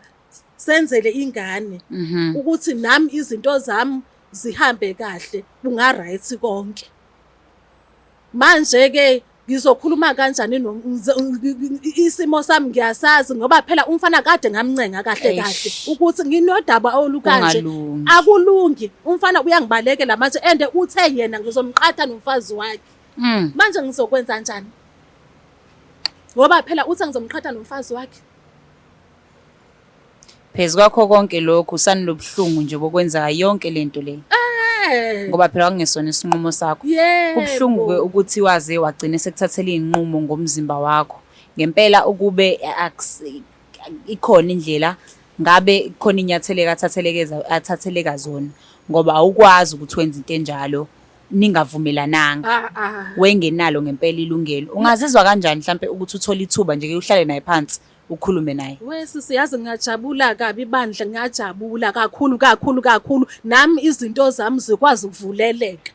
senzele ingane ukuthi nami izinto zami zihambe kahle kunga right konke. Manje ke ngizokhuluma kanjani isimo sami ngiyasazi ngoba phela umfana kade ngamncenga kahle kahle ukuthi nginodaba olukanje Kungalungi. akulungi umfana uyangibalekela manje and uthe yena ngizomqhatha nomfazi wakhe. Manje ngizokwenza njani? Ngoba phela uthe ngizomqhatha nomfazi wakhe. Phezu kwakho konke lokhu usanobuhlungu nje bokwenzeka yonke lento le. Ngoba phela kwakungesona isinqumo sakho. Yebo. Kubuhlungu ke ukuthi waze wagcina sekuthathela izinqumo ngomzimba wakho. Ngempela ukube ikhona indlela ngabe khona inyatheleka athatheleka zona ngoba awukwazi ukuthi wenze into enjalo ningavumelananga. Wengenalo ngempela ilungelo. Ungazizwa kanjani mhlambe ukuthi uthole ithuba nje ke uhlale naye phansi ukhulume naye? Wesisi yazi ngiyajabula kabi bandla, ngiyajabula kakhulu kakhulu kakhulu. Nami izinto zami zikwazi ukuvuleleka.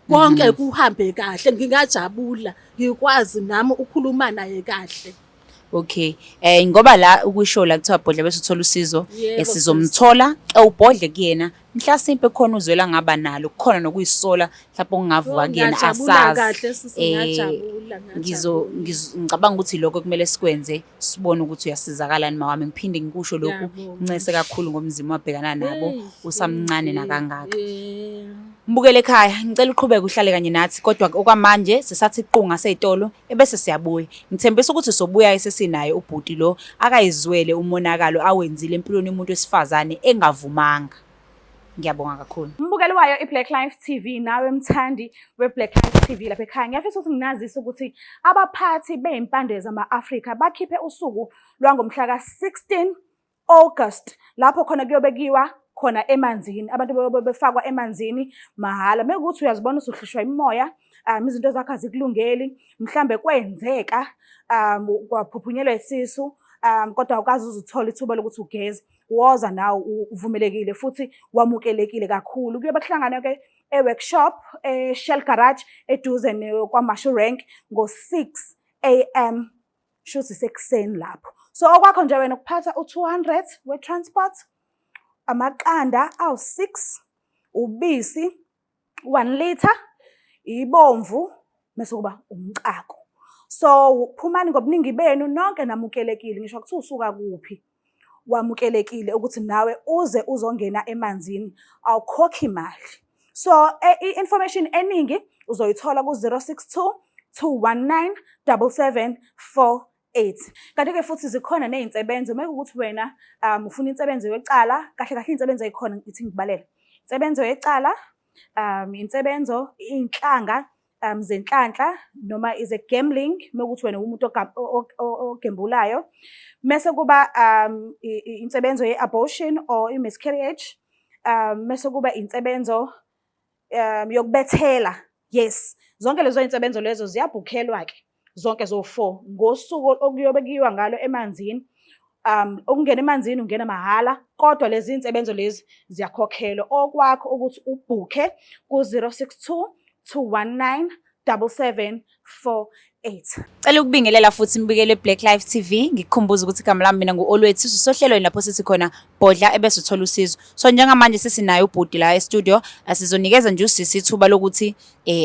Konke kuhambe kahle, ngingajabula ngikwazi nami ukukhuluma naye kahle. Okay. Ngoba la ukusho la kuthiwa bhodla bese uthola usizo, Yebo, sizomthola ke ubhodle kuyena. Mhlasimpe khona uzwela ngaba nalo, kukhona nokuyisola mhlawumbe okungavuka Oh, kuyena ngiyajabula asazi. kahle sisi, ngiyajabula, ngiyajabula. Ngicabanga ukuthi lokho kumele sikwenze sibone ukuthi uyasizakala nima wami. Ngiphinde ngikusho lokhu, Ngiyabonga. ncese kakhulu ngomzimba wabhekana nabo Hey, usamncane hey, nakangaka. yeah. Mbukele ekhaya, ngicela uqhubeke uhlale kanye nathi kodwa okwamanje sisathi qunga seyitolo ebese siyabuya. Ngithembisa ukuthi sobuya sesinaye ubhuti lo akayizwele umonakalo awenzile empilweni yomuntu wesifazane engavumanga. Ngiyabonga kakhulu. Mbukeli wayo iBlack Life TV nawe mthandi weBlack Life TV lapha ekhaya, ngiyafisa ukuthi nginazise ukuthi abaphathi beyimpande zama-Afrika bakhiphe usuku lwangomhla ka-16 August lapho khona kuyobe kuyiwa khona emanzini, abantu bayobe befakwa emanzini mahhala. Mekuwukuthi uyazibona usuhlushwa imimoya, izinto zakho azikulungeli, mhlambe kwenzeka kwaphuphunyelwa isisu, kodwa awukaze uze uthole ithuba lokuthi ugeze, woza nawe uvumelekile futhi wamukelekile kakhulu. Kuyobe kuhlanganwe-ke e-workshop e-Shell Garage eduze kwaMashu Rank ngo-6 AM, shuthi sekuseni lapho. So okwakho nje wena ukuphatha u-200 we-transport, amaqanda awu-6, ubisi 1 liter, ibomvu bese kuba umcako. So phumani ngobuningi benu nonke namukelekile, ngisho kuthiwa usuka kuphi wamukelekile ukuthi nawe uze uzongena emanzini, awukhokhi imali. So i-information eningi uzoyithola ku-062 219 7748. 8. Kanti-ke futhi zikhona ney'nsebenzo uma kuwukuthi wena ufuna insebenzo yecala, kahle kahle iy'nsebenzo ey'khona ngithi ngibalele. Insebenzo yecala, insebenzo, iy'nhlanga zenhlanhla noma is a gambling uma kuwukuthi wena uwumuntu ogembulayo. Mese kuba insebenzo ye-abortion or i-miscarriage, mese kuba insebenzo yokubethela. Yes, zonke lezo iy'nsebenzo lezo ziyabhukhelwa-ke zonke zo-four ngosuku okuyobe kuyiwa ngalo emanzini. Ukungena emanzini ungena mahhala, kodwa lezi iy'nsebenzo lezi ziyakhokhelwa. Okwakho ukuthi ubhukhe ku-062 219 7748. Cela ukubingelela futhi mbukeli we-Black Life TV, ngikukhumbuza ukuthi igama lami mina ngu-Olwethu, sisohlelweni lapho sithi khona bhodla ebese uthola usizo. So njengamanje sesinaye ubhuti la e-studio, sizonikeza nje usisi ithuba lokuthi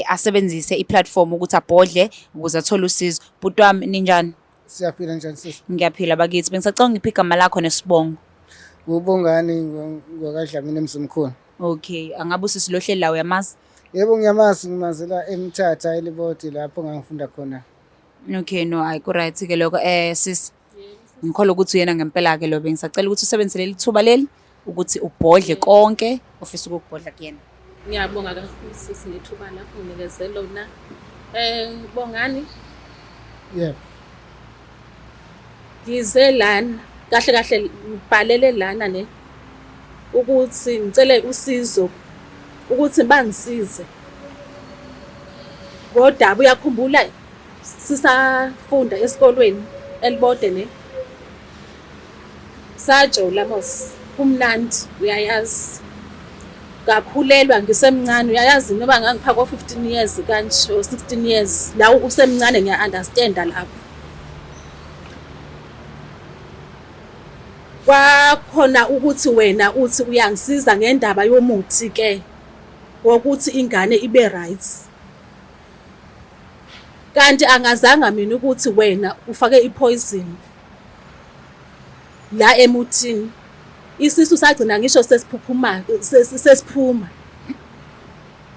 asebenzise i-platform ukuthi abhodle ukuze athole usizo. Bhuti wami ninjani? Siyaphila njani sisi? Ngiyaphila bakithi. Bengisacela ungiphe igama lakho nesibongo. Ubongani ngwakaDlamini eMzimkhulu. Okay, angabe usisi lo hleli la uyamazi? Yebo ngiyamazi, ngimazela eMthatha eLibode lapho ngangifunda khona. Okay, no, hayi ku right ke lokho. Sis, ngikholwa ukuthi uyena ngempela ke lo. Bengisacela ukuthi usebenzise leli thuba leli ukuthi ubhodle konke ofisa ukukubhodla kuyena. Ngiyabonga kakhulu sisi ngethuba lakho nginikeze lona. Bongani. Yebo. Ngize lana kahle kahle ngibhalele lana ne ukuthi ngicele usizo ukuthi bangisize ngodaba. Uyakhumbula sisafunda esikolweni eLibode ne sajola mos, kumnandi uyayazi. Ngakhulelwa ngisemncane uyayazi, noba ngangipha ko 15 years kanje or 16 years, la usemncane ngiya-understanda lapho. Kwakhona ukuthi wena uthi uyangisiza ngendaba yomuthi ke wokuthi ingane ibe right. Kanti angazanga mina ukuthi wena ufake i-poison la emuthini. Isisu sagcina ngisho sesiphuphuma sesiphuma.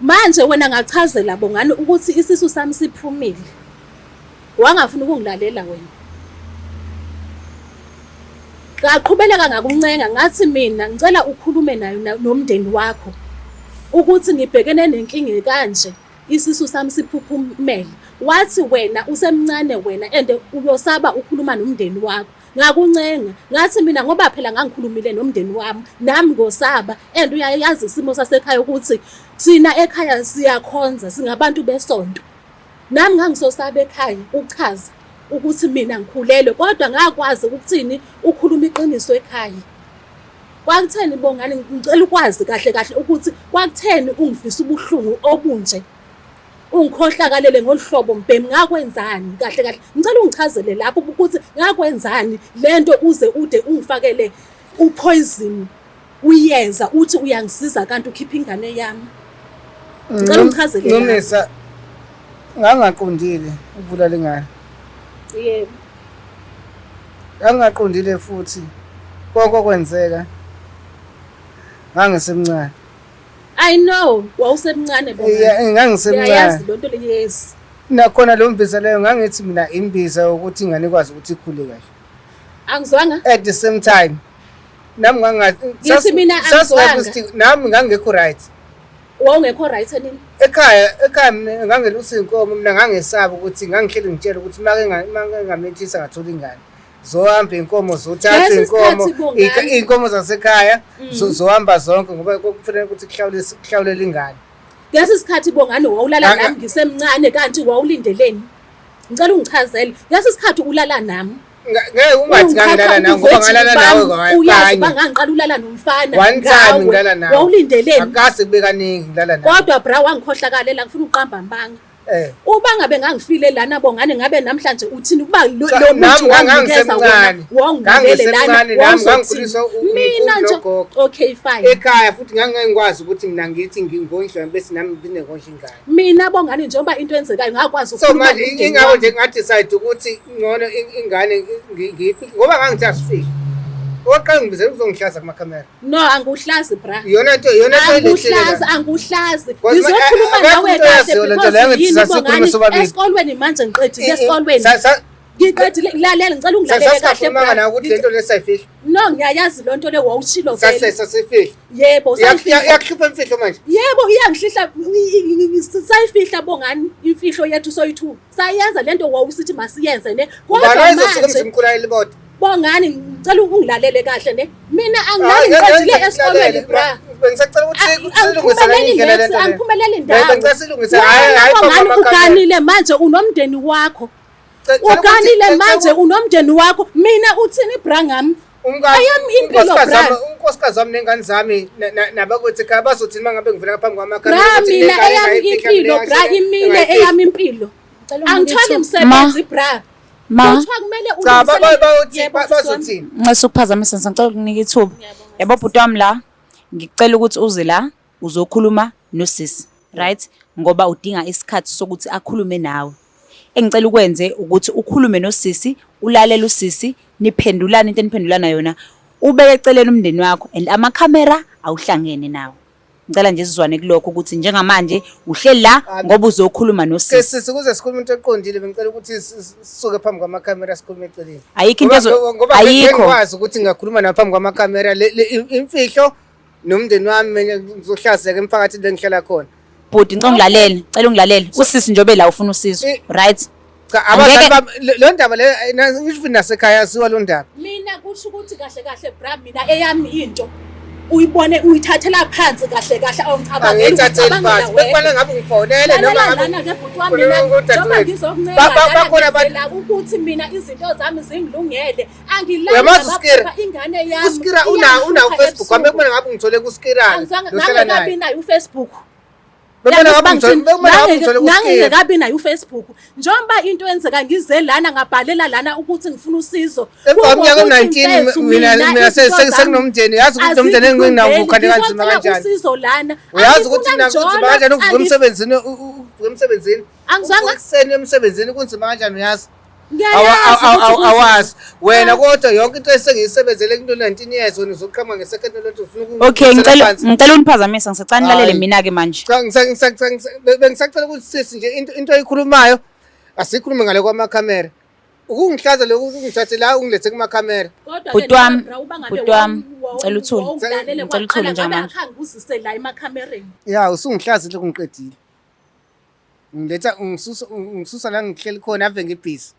Manje wena ngachazela Bongani ukuthi isisu sami siphumile. Wangafuna ukungilalela wena. Ngaqhubeleka ngakuncenga ngathi mina ngicela ukhulume nayo nomndeni wakho ukuthi ngibhekene nenkinga kanje, isisu sami siphuphumele. Wathi wena usemncane wena and uyosaba ukhuluma nomndeni wakho. Ngakuncenga ngathi mina ngoba phela ngangikhulumile nomndeni wami, nami ngosaba and uyayazi isimo sasekhaya ukuthi thina ekhaya siyakhonza, singabantu besonto. Nami ngangisosaba ekhaya ukuchaza ukuthi mina ngikhulelwe, kodwa ngakwazi ukuthini ukhuluma iqiniso ekhaya. Kwakutheni Bongani, ngicela ukwazi kahle kahle ukuthi kwakutheni ungifisa ubuhlungu obunje, ungikhohlakalele ngolu hlobo mbhemu, ngakwenzani kahle kahle? Ngicela ungichazele lapho ukuthi ngakwenzani lento uze ude ungifakele u-poison uyeza uthi uyangisiza kanti ukhipha ingane yami. Ngicela ungichazele lapho. Ncumisa, ngangaqondile ukubulala ingane. Yebo. Ngangaqondile futhi konke okwenzeka ngangisemncane. I know wawusemncane Bongani. Yeah, ngangisemncane. Ngiyayazi lonto le, yes. Nakhona lo mbiza leyo ngangithi mina imbiza ukuthi ingane ikwazi ukuthi ikhule kahle. Angizwanga? At the same time nami Ngithi mina angizwanga. Nami ngangekho right. Wawungekho right nini? Ekhaya mina ngangelusa inkomo, mina ngangesaba ukuthi ngangihleli ngitshela ukuthi make ngamithisa ngathola ingane. Zohamba inkomo, zothatha Lesi inkomo, sikhathi, Bongani. Iy'nkomo zasekhaya zohamba zonke ngoba kufanele ukuthi kuhlawulele ingane. Lesi sikhathi Bongani wawulala nami ngisemncane kanti wawulindeleni? Ngicela ungichazele. Lesi sikhathi ulala nami. Ngeke ungathi ngangilala nawe ngoba ngalala nawe Uyazi kanye. uba ngangiqala ulala nomfana. One time ngawe. ngilala nawe. Wawulindeleni? Akase kube kaningi ngilala nawe. Kodwa bra wangikhohlakalela ngifuna ukuqamba amanga. Uba ngabe ngangifile lana Bongani ngabe namhlanje uthini ukuba lo Cha, lo nami muthi wanginikeza wona ngangisemncane. wawungibulele lana Ngangisemncane nami, wawuzothini? ngangikhuliswa Mina umkhulu nje nogogo. okay fine. Ekhaya futhi ngangingakwazi ukuthi mina ngithi ngingondliwa bese nami ngiphinde ngondle ingane. Mina Bongani njengoba into enzekayo ngakwazi So ukukhuluma manje nomndeni ingakho wami. nje nga-decide ukuthi ngcono ingane ngiyifihle ngoba ngangithi asifihle. Oqala ngibizela ukuzongihlaza kumakhamera. No, angikuhlazi bra. Iyona nto, iyona nto elethile Angikuhlazi, la. angikuhlazi. Because Ngizokhuluma akekho nawe umuntu kahle oyaziyo le nto because leyo, angithi yini sasikhuluma Bongani sobabili. esikolweni manje ngiqedile esikolweni. Ngiqedile lalela ngicela ungilalele kahle. Sasingakhulumanga nawe ukuthi lento le sayifihla. No ngiyayazi lonto le wawushilo vele. Sasifihla. Yebo sayifihla. Iyakuhlupha imfihlo manje. Yebo iyangihlihla sayifihla bongani imfihlo yethu soyi-two. Sayenza lento wawusithi masiyenze ne. Kodwa Ubani ozosuka manje emzimkhulu ayelibodwa? bongani ngicela ungilalele kahle ne. Mina angilali ngiqedile esikolweni bra. Bengisacela ukuthi silungise le Angiphumeleli indlela next lento le. angiphumeleli ndawo. Bengicela silungise hayi hayi Bongani phambi kwamakhamera. uganile manje unomndeni wakho. Cela ukuthi- Uganile cela manje ukuthi- unomndeni wakho. Mina uthini bra ngami? Eyami impilo unkosikazi bra. wami unkosikazi wami nengane zami nabakwethu ekhaya bazothini uma ngabe ngivela phambi kwamakhamera Bra ukuthi mina lengane eyami engayifihla, impilo mina bra engayifihla, imile engayifihla. eyami impilo. Angitholi msebenzi bra. Ma. Kuthiwa kumele Cha ulungiselele- bayothi Yebo, sisi wami. bazothini? Nxese ukuphazamisa ngisacela ukunika ithuba. Yabo bhuti wami la, ngicela ukuthi uze la uzokhuluma nosisi, right? Ngoba udinga isikhathi sokuthi akhulume nawe. Engicela ukwenze ukuthi ukhulume nosisi, ulalele usisi, niphendulane into eniphendulana yona. Ubeke eceleni umndeni wakho and amakhamera awuhlangene nawo. Ngicela nje sizwane kulokho ukuthi njengamanje uhleli la ngoba uzokhuluma Ke nosisi. sisi kuze sikhulume into eqondile bengicela ukuthi sisuke phambi kwamakhamera sikhulume eceleni. Ayikho into ezo Ngoba ayikho. ngikwazi ukuthi ngingakhuluma nawe phambi kwamakhamera imfihlo nomndeni wami mina ngizohlazeka emphakathini lengihlala khona. Bhuti ngicela ungilalele, ngicela ungilalele. Usisi njengoba la ufuna usizo, right? Cha abazali bami le ndaba le ngisho nasekhaya yaziwa lo ndaba. Mina kusho ukuthi kahle kahle bra mina eyami into uyibone uyithathela phansi kahle kahle awungicabangeli Angiyithatheli ucabangela phansi. Bekufanele ngabe ngifonele noma Lalela ngabe lana ke bhuti wami mina Khuluma njengoba udadewethu. ngizokuncenga Ba- lana bakhona abantu- ngizela ukuthi mina izinto zami zingilungele angilali Uyamazi uSkira? ngabaphupha ingane yami uSkira una una uFacebook wami bekumele ngabe ngithole kuSkira. Lohlala naye. Angikabi nayo uFacebook. Bekumele ngabe ngithole bekumele ngabe ngithole kuSkira. Nangingekabi nayo uFacebook. Njengoba into enzeka ngize lana ngabhalela lana ukuthi ngifuna usizo. Emva kweminyaka Kungokuthi ewu-19 mfethu, mina mina izinto zami sekunomndeni yazi ukuthi nomndeni enginawo azingilungeli. ukhane kanzima Ngizocela kanjani. usizo lana. Uyazi ukuthi Angifuna mina kunzima mjolo, kanjani ukuvuka emsebenzini ukuvuka emsebenzini. Angizwanga. Ukuvuka ekuseni emsebenzini kunzima kanjani uyazi? Ngiyayazi ukuthi kunzima. Awazi wena kodwa yonke into esengiyisebenzele into 19 years wena uzoqhamuka nge-second lot ufuna Okay, ukungisela ngicela phansi. ngicela uniphazamisa ngisacela nilalele Hayi. mina ke manje. Cha bengisacela ukuthi sisi nje into oyikhulumayo asikhulume ngale kwamakhamera. Ukungihlaza lokhu ukungithathe la ungilethe kumakhamera. Kodwa-ke Bhuti wami, nawe bra, uba ngabe bhuti wami, ngicela uthule. wawungilalele Ngicela uthule kwaqala, ngabe njengamanje. akhange uzise la emakhamereni. Ya usungihlazile ungiqedile. Ngiletha ungisusa ungisusa la ngihleli khona ave ngibhizi.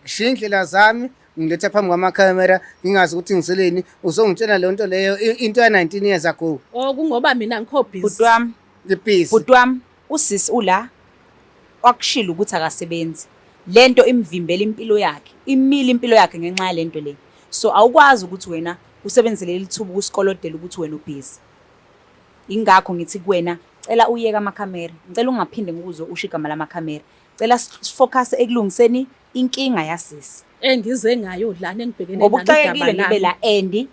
Ngishiya indlela zami ngiletha phambi kwamakhamera ngingazi ukuthi ngizeleni uzongitshela leyo nto leyo into ya 19 years ago. Oh kungoba mina ngikho busy. Bhuti wami, Ngibhizi. bhuti wami, usisi ula wakushilo ukuthi akasebenzi. Lento imvimbela impilo yakhe, imile impilo yakhe ngenxa yalento le. So awukwazi ukuthi wena usebenzise leli thuba ukusikolodela ukuthi wena ubhizi. Ingakho ngithi kuwena cela uyeke amakhamera. Ngicela ungaphinde ngikuzwe usho igama lamakhamera. Cela sifocus ekulungiseni inkinga yasisi. Engize ngayo lana engibhekene Ngoba nalo udaba uxakekile ngibe lami. la and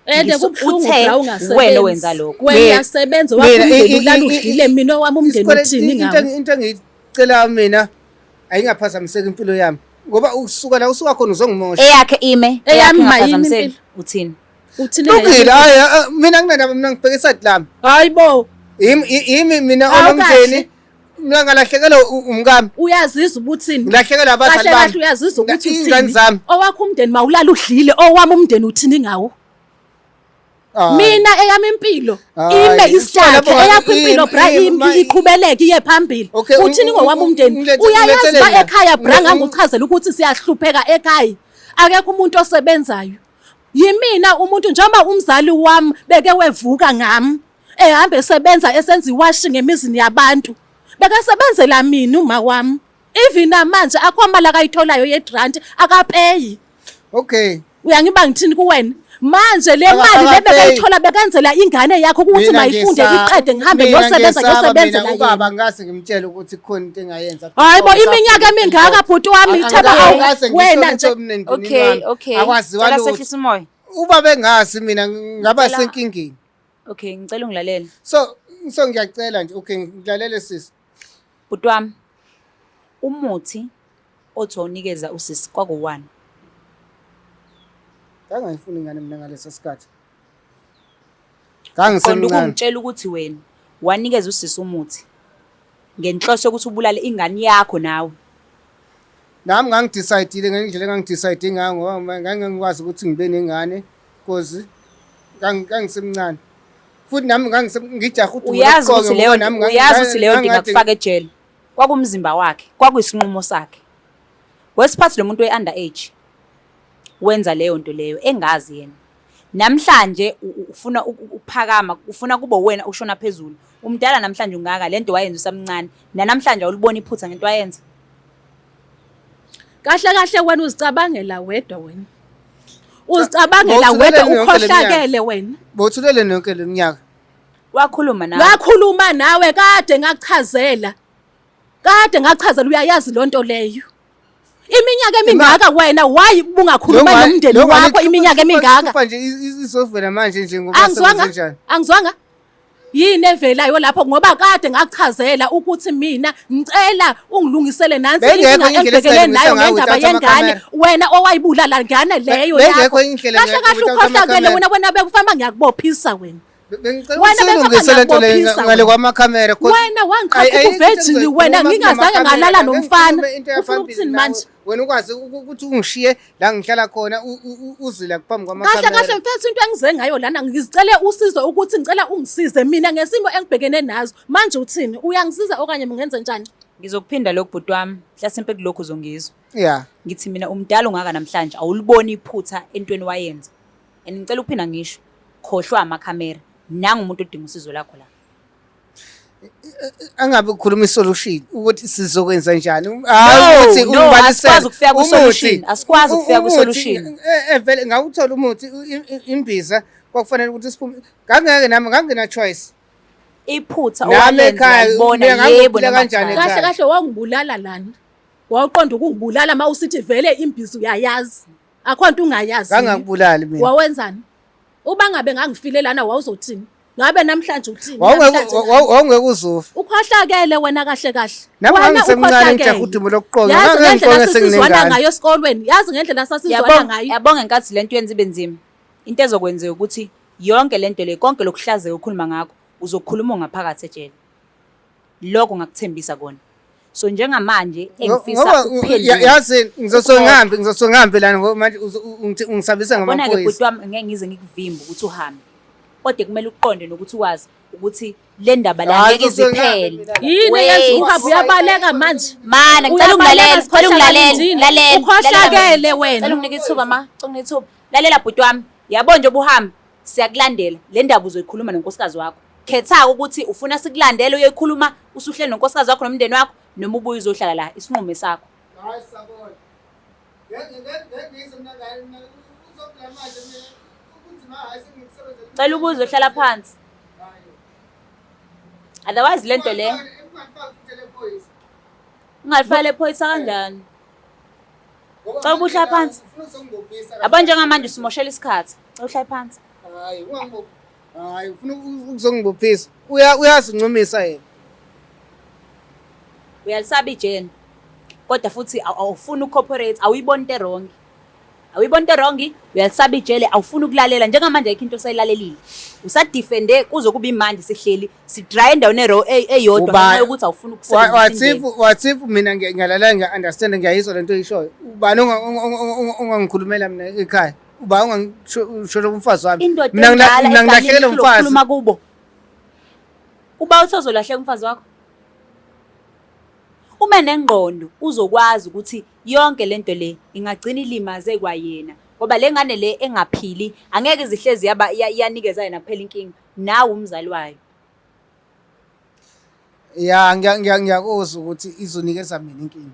Ende kubuhlungu uthe bra ungasebenzi. wena owenza lokho. Wena uyasebenza wakho Mina, umndeni ulala udlile mina owami umndeni Isikweletu- uthini ngawo. Into engiyicelayo mina ayingaphazamiseki impilo yami ngoba usuka la usuka khona uzongimosha. Eyakhe ime, Eyami eyakhe mayimi ingaphazamiseki. impilo. Uthini? Uthini Lungile ngayo? hayi mina nginandaba mina ngibheke iside lami. Hayi bo, Yimi mina Awukahle. onomndeni mina ngalahlekelwa umkami. uyazizwa ubuthini? Ngilahlekelwa abazali Kahle kahle bami. uyazizwa ukuthi Iy'ngane uthini? zami. Owakho umndeni mawulala udlile, owami umndeni uthini ngawo? Hayi. Mina eyami impilo Hayi, ime isihlakhe lapho eyakho impilo bra iqhubeleke iye phambili. Okay, Uthini ngowami umndeni? Uyayazi ungilethele ba la. ekhaya bra nganguchazela ukuthi siyahlupheka ekhaya. Akekho umuntu osebenzayo. Yimina umuntu njengoba umzali wami beke wevuka ngami ehamba esebenza esenza iwashing emizini yabantu. Bekasebenzela mina uma wami. Even namanje akho mali akayitholayo ye-grant akapeyi. Okay. Uyangiba ngithini kuwena? Manje le mali le Akapeyi. bekayithola bekenzela ingane yakho ukuthi Mina mayifunde iqede ngihambe mina ngiyosebenza ngiyesaba mina ngiyosebenzela ubaba yena. ngase ngimtshele ukuthi kukhona into engayenza. Hayi bo iminyaka emingaka bhuti wami ithaba Angikaze awu wena ngisho nje. lutho mina emndenini Okay, wami. okay. Akwaziwa Cela lutho. sehlisa umoya. Uba bengazi mina ngaba senkingeni. Okay, ngicela ungilalele. So ngiyacela nje okay ngilalele sisi. Bhuti wami, umuthi othi wawunikeza usisi kwakuwani? Ngangayifuni ingane mina ngaleso sikhathi. Qonda Ngangisemncane. ukungitshela ukuthi wena wanikeza usisi umuthi ngenhloso yokuthi ubulale ingane yakho nawe. Nami ngangidecide ngendlela engangidecide ngayo ngoba ngangingakwazi ukuthi ngibe nengane cause ngangisemncane. Futhi nami ngijaha udumo Uyazi lokuqoka ukuthi ngoba leyo nami uyazi ukuthi leyo nto ngangikade- ingakufaka ejele. Kwakumzimba wakhe, kwakuyisinqumo sakhe. Wesiphathi lo muntu we-under age wenza leyo nto leyo engazi yena. Namhlanje ufuna ukuphakama, ufuna kube uwena oshona phezulu. Umdala namhlanje ungaka lento wayenza usamncane. Nanamhlanje awuliboni iphutha ngento wayenza. Kahle kahle wena uzicabangela wedwa wena. Uzicabangela Bowuthulele wedwa yonke le minyaka. ukhohlakele wena. Bowuthulele yonke le minyaka. Wakhuluma nawe. Ngakhuluma nawe kade ngakuchazela. Kade ngachazela uyayazi lonto leyo. Iminyaka emingaka wena why ubungakhuluma nomndeni wakho iminyaka emingaka? Hlupha nje izovela manje nje ngoba Angizwanga, sekunjani. angizwanga. Yini evelayo lapho ngoba kade ngakuchazela ukuthi mina ngicela ungilungisele nansi Bengekho inkinga indlela engibhekene esingayilungisa nayo ngayo ngendaba without yengane amakhamera. wena owayibulala ngane leyo Bengekho yakho. indlela Kahle kahle without ukhohlakele amakhamera. wena wena bekufanele ngiyakubophisa wena. Bengicela Wena ukuthi silungise le nto leyo bengicela ngale kwamakhamera. Wena wangiqhaqa uvirgin wena ngingazange ngalala nomfana. Ufuna ukuthini manje? Wena ukwazi ukuthi ungishiye la ngihlala khona uzila phambi Kahle kwamakhamera. kahle mfethu into engize ngayo lana ngizicele usizo ukuthi ngicela ungisize mina ngesimo engibhekene nazo. Manje uthini? Uyangisiza okanye ngingenze njani? Ngizokuphinda lokhu bhuti wami, mhlasimpe kulokhu uzongizwa. Yeah. Ngithi mina umdala ungaka namhlanje awuliboni iphutha entweni wayenza. And ngicela ukuphinda ngisho, khohlwa amakhamera. Nangu umuntu odinga usizo lakho la. Angabe ukhuluma isolution ukuthi sizokwenza njani. No, Hayi ukuthi no, ungibalisele. asikwazi ukufika kwi-solution. Umuthi. Asikwazi ukufika Umuthi, kwi-solution. Vele ngawuthola umuthi imbiza kwakufanele ukuthi siphume. Ngangeke nami ngangena choice. Iphutha Nami owalenza ekhaya, uyalibona mina yebo ngangiphila noma kanjani cha. ekhaya? Kahle kahle wangibulala lana. Wawuqonda ukungibulala uma usithi vele imbiza uyayazi. Akho nto ungayazi. Ngangakubulali mina. Wawenzani? Uba ngabe ngangifile lana wawuzothini? Ngabe namhlanje uthini? Wawungeke Namhlanje wawungeke uzofa. Ukhohlakele wena kahle kahle. Nami Wena ngangisemncane ukhohlakele. ngijaha udumo lokuqonga. Yazi ngendlela Ngangiqonga sasizwana senginengane. ngayo esikolweni. Yazi ngendlela sasizwana Yabonga ngayo. yabonga ngenkathi lento yenza ibe nzima. Into ezokwenzeka ukuthi yonke lento le konke lokuhlazeka okhuluma ngakho uzokhuluma ungaphakathi ejele. Lokho ngakuthembisa kona. So njengamanje engifisa Ngoba ukuphendula. yazi ngizosuke ngihambe ngizosuke ngihambe lana ngoba manje ungisabisa Yabona-ke bhuti ngamaphoyisa. wami ngeke ngize ngikuvimbe ukuthi uhambe. Kodwa kumele uqonde nokuthi wazi ukuthi le ndaba la Hayi, ngeke ngizosuke ngihambe iziphele. mina la. Yini eyenza Wait. uhambe uyabaleka manje? Mana ngicela ungilalele, ngicela ungilalele, lalela. Ukhohlakele wena. Ngicela unginike ithuba ma, ngicela unginike ithuba. Lalela bhuti wami, yabo nje ubuhamba siyakulandela. Le ndaba uzoyikhuluma nonkosikazi wakho. Khetha ukuthi ufuna sikulandele uyoyikhuluma usuhleli nonkosikazi wakho nomndeni wakho noma ubuye uzohlala la, isinqumo sakho. Hayi sabona. Ngeke ngize mina ngane mina uzovela manje mina kunzima hayi sengikusebenzela. Cela ubuze uhlala phansi. Otherwise lento le ungalifaka lephoyisa kanjani? Cela ubuhle phansi. Yabo njengamanje usimoshela isikhathi. Cela uhlale phansi. Hayi ungangibophi. Hayi ufuna ukuzongibophisa. Uyazincumisa yena. Uyalisaba ijele. Kodwa futhi awufuni ucooperate, awuyiboni into wrong. Awuyiboni into wrong, uyalisaba ijele, awufuni ukulalela. Njengamanje ayikho into osayilalelile. Usadefende kuze kube imanje sihleli, sidry endaweni eyodwa ngenxa yokuthi awufuni ukusebenzisa indlela. Wathi mina ngiyalalela ngiya-understand ngiyayizwa lento oyishoyo. Ubani ongangikhulumela mina ekhaya? Ubani ongangishola umfazi wami? Indoda Mina endala mina ngilahlekele eganile umfazi. ukhuluma kubo. Uba uthi uzolahleka umfazi wakho. Uma nengqondo uzokwazi ukuthi yonke lento le ingagcina ilimaze kwayena ngoba le ngane le engaphili angeke izihlezi yaba iyanikeza yena kuphela inkinga nawe umzali wayo. Ya ngiyakuzwa ukuthi izonikeza mina inkinga.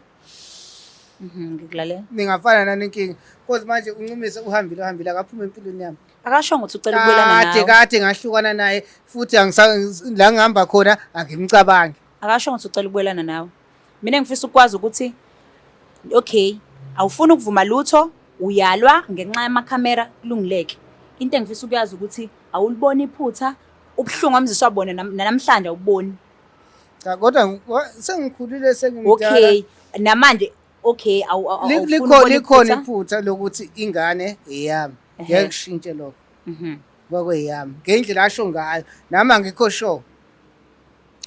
Ngikulalela. Ningafana nani inkinga. Because manje uncumise uhambile uhambile akaphuma empilweni yami. Akashongo ukuthi ucela ukubuyelana Kade nawe. kade ngahlukana naye futhi la ngihamba khona angimcabangi. Akashongo ukuthi ucela ukubuyelana nawe. Mina ngifisa ukwazi ukuthi okay, awufuni ukuvuma lutho, uyalwa ngenxa yamakhamera kulungileke. Into engifisa ukuyazi ukuthi awuliboni iphutha, ubuhlungu amziswa bona namhlanje awuboni. Cha kodwa sengikhulile sengimdala. Okay, namanje okay awufuni ukubona Likhona iphutha? iphutha lokuthi ingane eyami. Ngeke kushintshe lokho. Kwakweyami. Ngendlela asho ngayo nami angikho sure.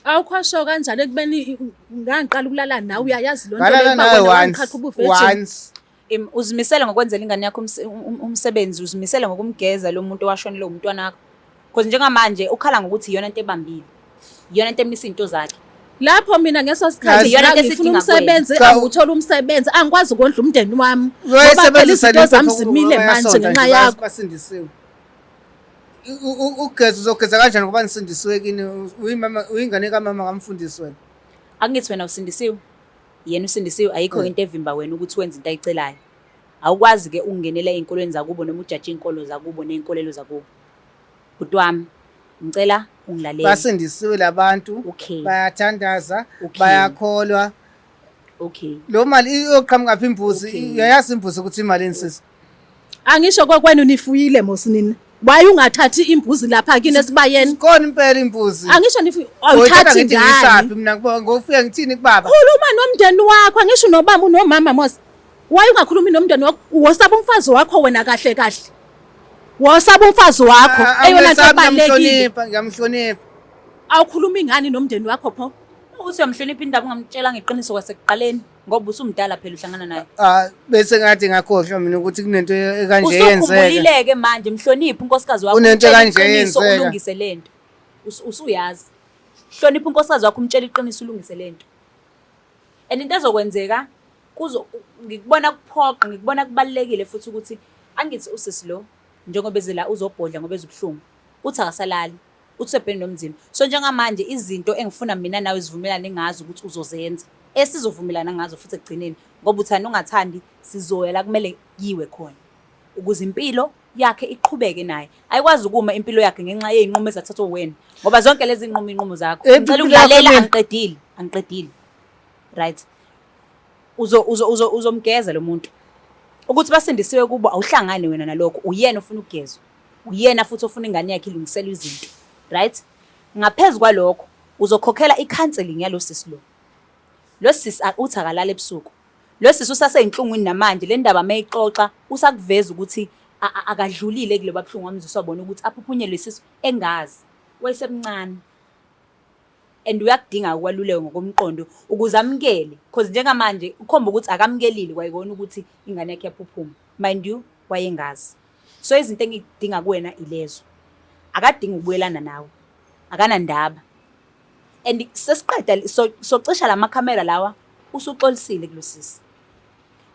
Awukhosho kanjalo ekubeni ngangiqala ukulala nawe uyayazi lonto Ngalala leyo uba nawe wena once, wangiqhatha ubuvirgin. once. Uzimisele ngokwenzela ingane yakho umsebenzi, uzimisele ngokumgeza lo muntu owashonelwe umntwana wakho. Because njengamanje ukhala ngokuthi iyona into ebambile. Iyona into emisa izinto zakhe. Lapho mina ngeso sikhathi Iyona into ngangifuna esidinga kuwena. umsebenzi, Cha, angiwutholi umsebenzi, angikwazi ukondla umndeni wami. Ngoba phela Uyayisebenzisa izinto le zami mpepho zimile ngoba manje bayasonta ngenxa nje, yakho. basindisiwe. Ugeza uzogeza kanjani ngoba nisindisiwe kini uyimama uyingane kamama kamfundisi wena. Angithi wena usindisiwe. Yena usindisiwe ayikho into evimba wena ukuthi wenze into ayicelayo. Awukwazi ke ukungenela ey'nkolweni zakubo noma ujaje iy'nkolo zakubo ney'nkolelo zakubo. Bhuti wami, ngicela ungilalele. Basindisiwe labantu. Okay. Bayathandaza, Okay. bayakholwa. Okay. Lo mali iyoqhamuka phi imbuzi? Okay. Uyayazi imbuzi ukuthi imali sisi. Angisho kokwenu nifuyile mos nina. Why ungathathi imbuzi lapha kini esibayeni? Sikhona impela imbuzi. Angisho nifuyi Uyithatha awuthathi ngithi ngani? ngiyisaphi mina kuba ngofika ngithini kubaba? Khuluma nomndeni wakho, angisho nobaba unomama mos. Why ungakhulumi nomndeni wakho? Wosaba umfazi wakho wena kahle kahle. Wosaba umfazi wakho eyona nto Angimesabi, ebalulekile. ngiyamhlonipha, ngiyamhlonipha. Awukhulumi ngani nomndeni wakho pho? Uthi uyamhlonipha indaba ungamtshela ngeqiniso kwasekuqaleni ngoba usumdala phela uhlangana naye. Ah, bese ngathi ngakhohlwa mina ukuthi kunento ekanje yenzeka. Usukhumbulile-ke manje mhloniphe unkosikazi wakho. Kunento umtshele kanje iqiniso, eyenzeka. ulungise lento. Usuyazi. Hlonipha unkosikazi wakho umtshele iqiniso ulungise lento. And into ezokwenzeka kuzo ngikubona kuphoqa ngikubona kubalulekile futhi ukuthi angithi usisi lo njengoba eze la uzobhodla ngoba ezubuhlungu uthi akasalali uthi usebhekene nomzimba so njengamanje izinto engifuna mina nawe sivumelane ngazo ukuthi uzozenza esizovumelana ngazo futhi ekugcineni ngoba uthanda ungathandi sizoya la kumele kuyiwe khona ukuze impilo yakhe iqhubeke naye ayikwazi ukuma impilo yakhe ngenxa yey'nqumo ezathathwa wena ngoba zonke lezi nqumo iy'nqumo zakho Eh, ngicela impilo yakho ukulalela mina. angiqedile angiqedile right uzo uzo uzo uzomgeza lo muntu ukuthi basindisiwe kubo awuhlangani wena nalokho uyena ofuna ukugezwa uyena futhi ofuna ingane yakhe ilungiselwe izinto right ngaphezu kwalokho uzokhokhela i-counseling yalo sisi lo lo sisi uthi akalala ebusuku lo sisi usaseyinhlungwini namanje le ndaba meyixoxa usakuveza ukuthi akadlulile kuloba buhlungu wamziswa bona ukuthi aphuphunyelwe isisu engazi wayesemncane and uyakudinga ukwaluleka ngokomqondo ukuze amukele because njengamanje ukhomba ukuthi akamukelile kwayikona ukuthi ingane yakhe yaphuphuma mind you wayengazi so izinto engidinga kuwena ilezo akadingi ukubuyelana nawe akanandaba and sesiqeda socisha lamakhamera lawa usuxolisile kulosisi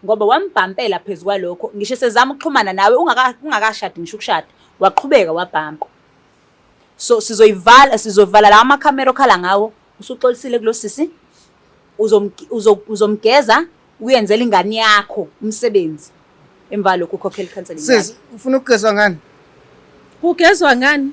ngoba wambhampela phezu kwalokho ngisho sezama ukuxhumana nawe ungakashadi ngisho ukushada waqhubeka wabhampa so sizoyivala sizovala lawa makhamera okhala ngawo usuxolisile kulosisi uzomgeza uyenzela ingane yakho umsebenzi emva lokho ukhokhela i-counseling Sisi, yakhe ufuna ukugezwa ngani? Kugezwa ngani?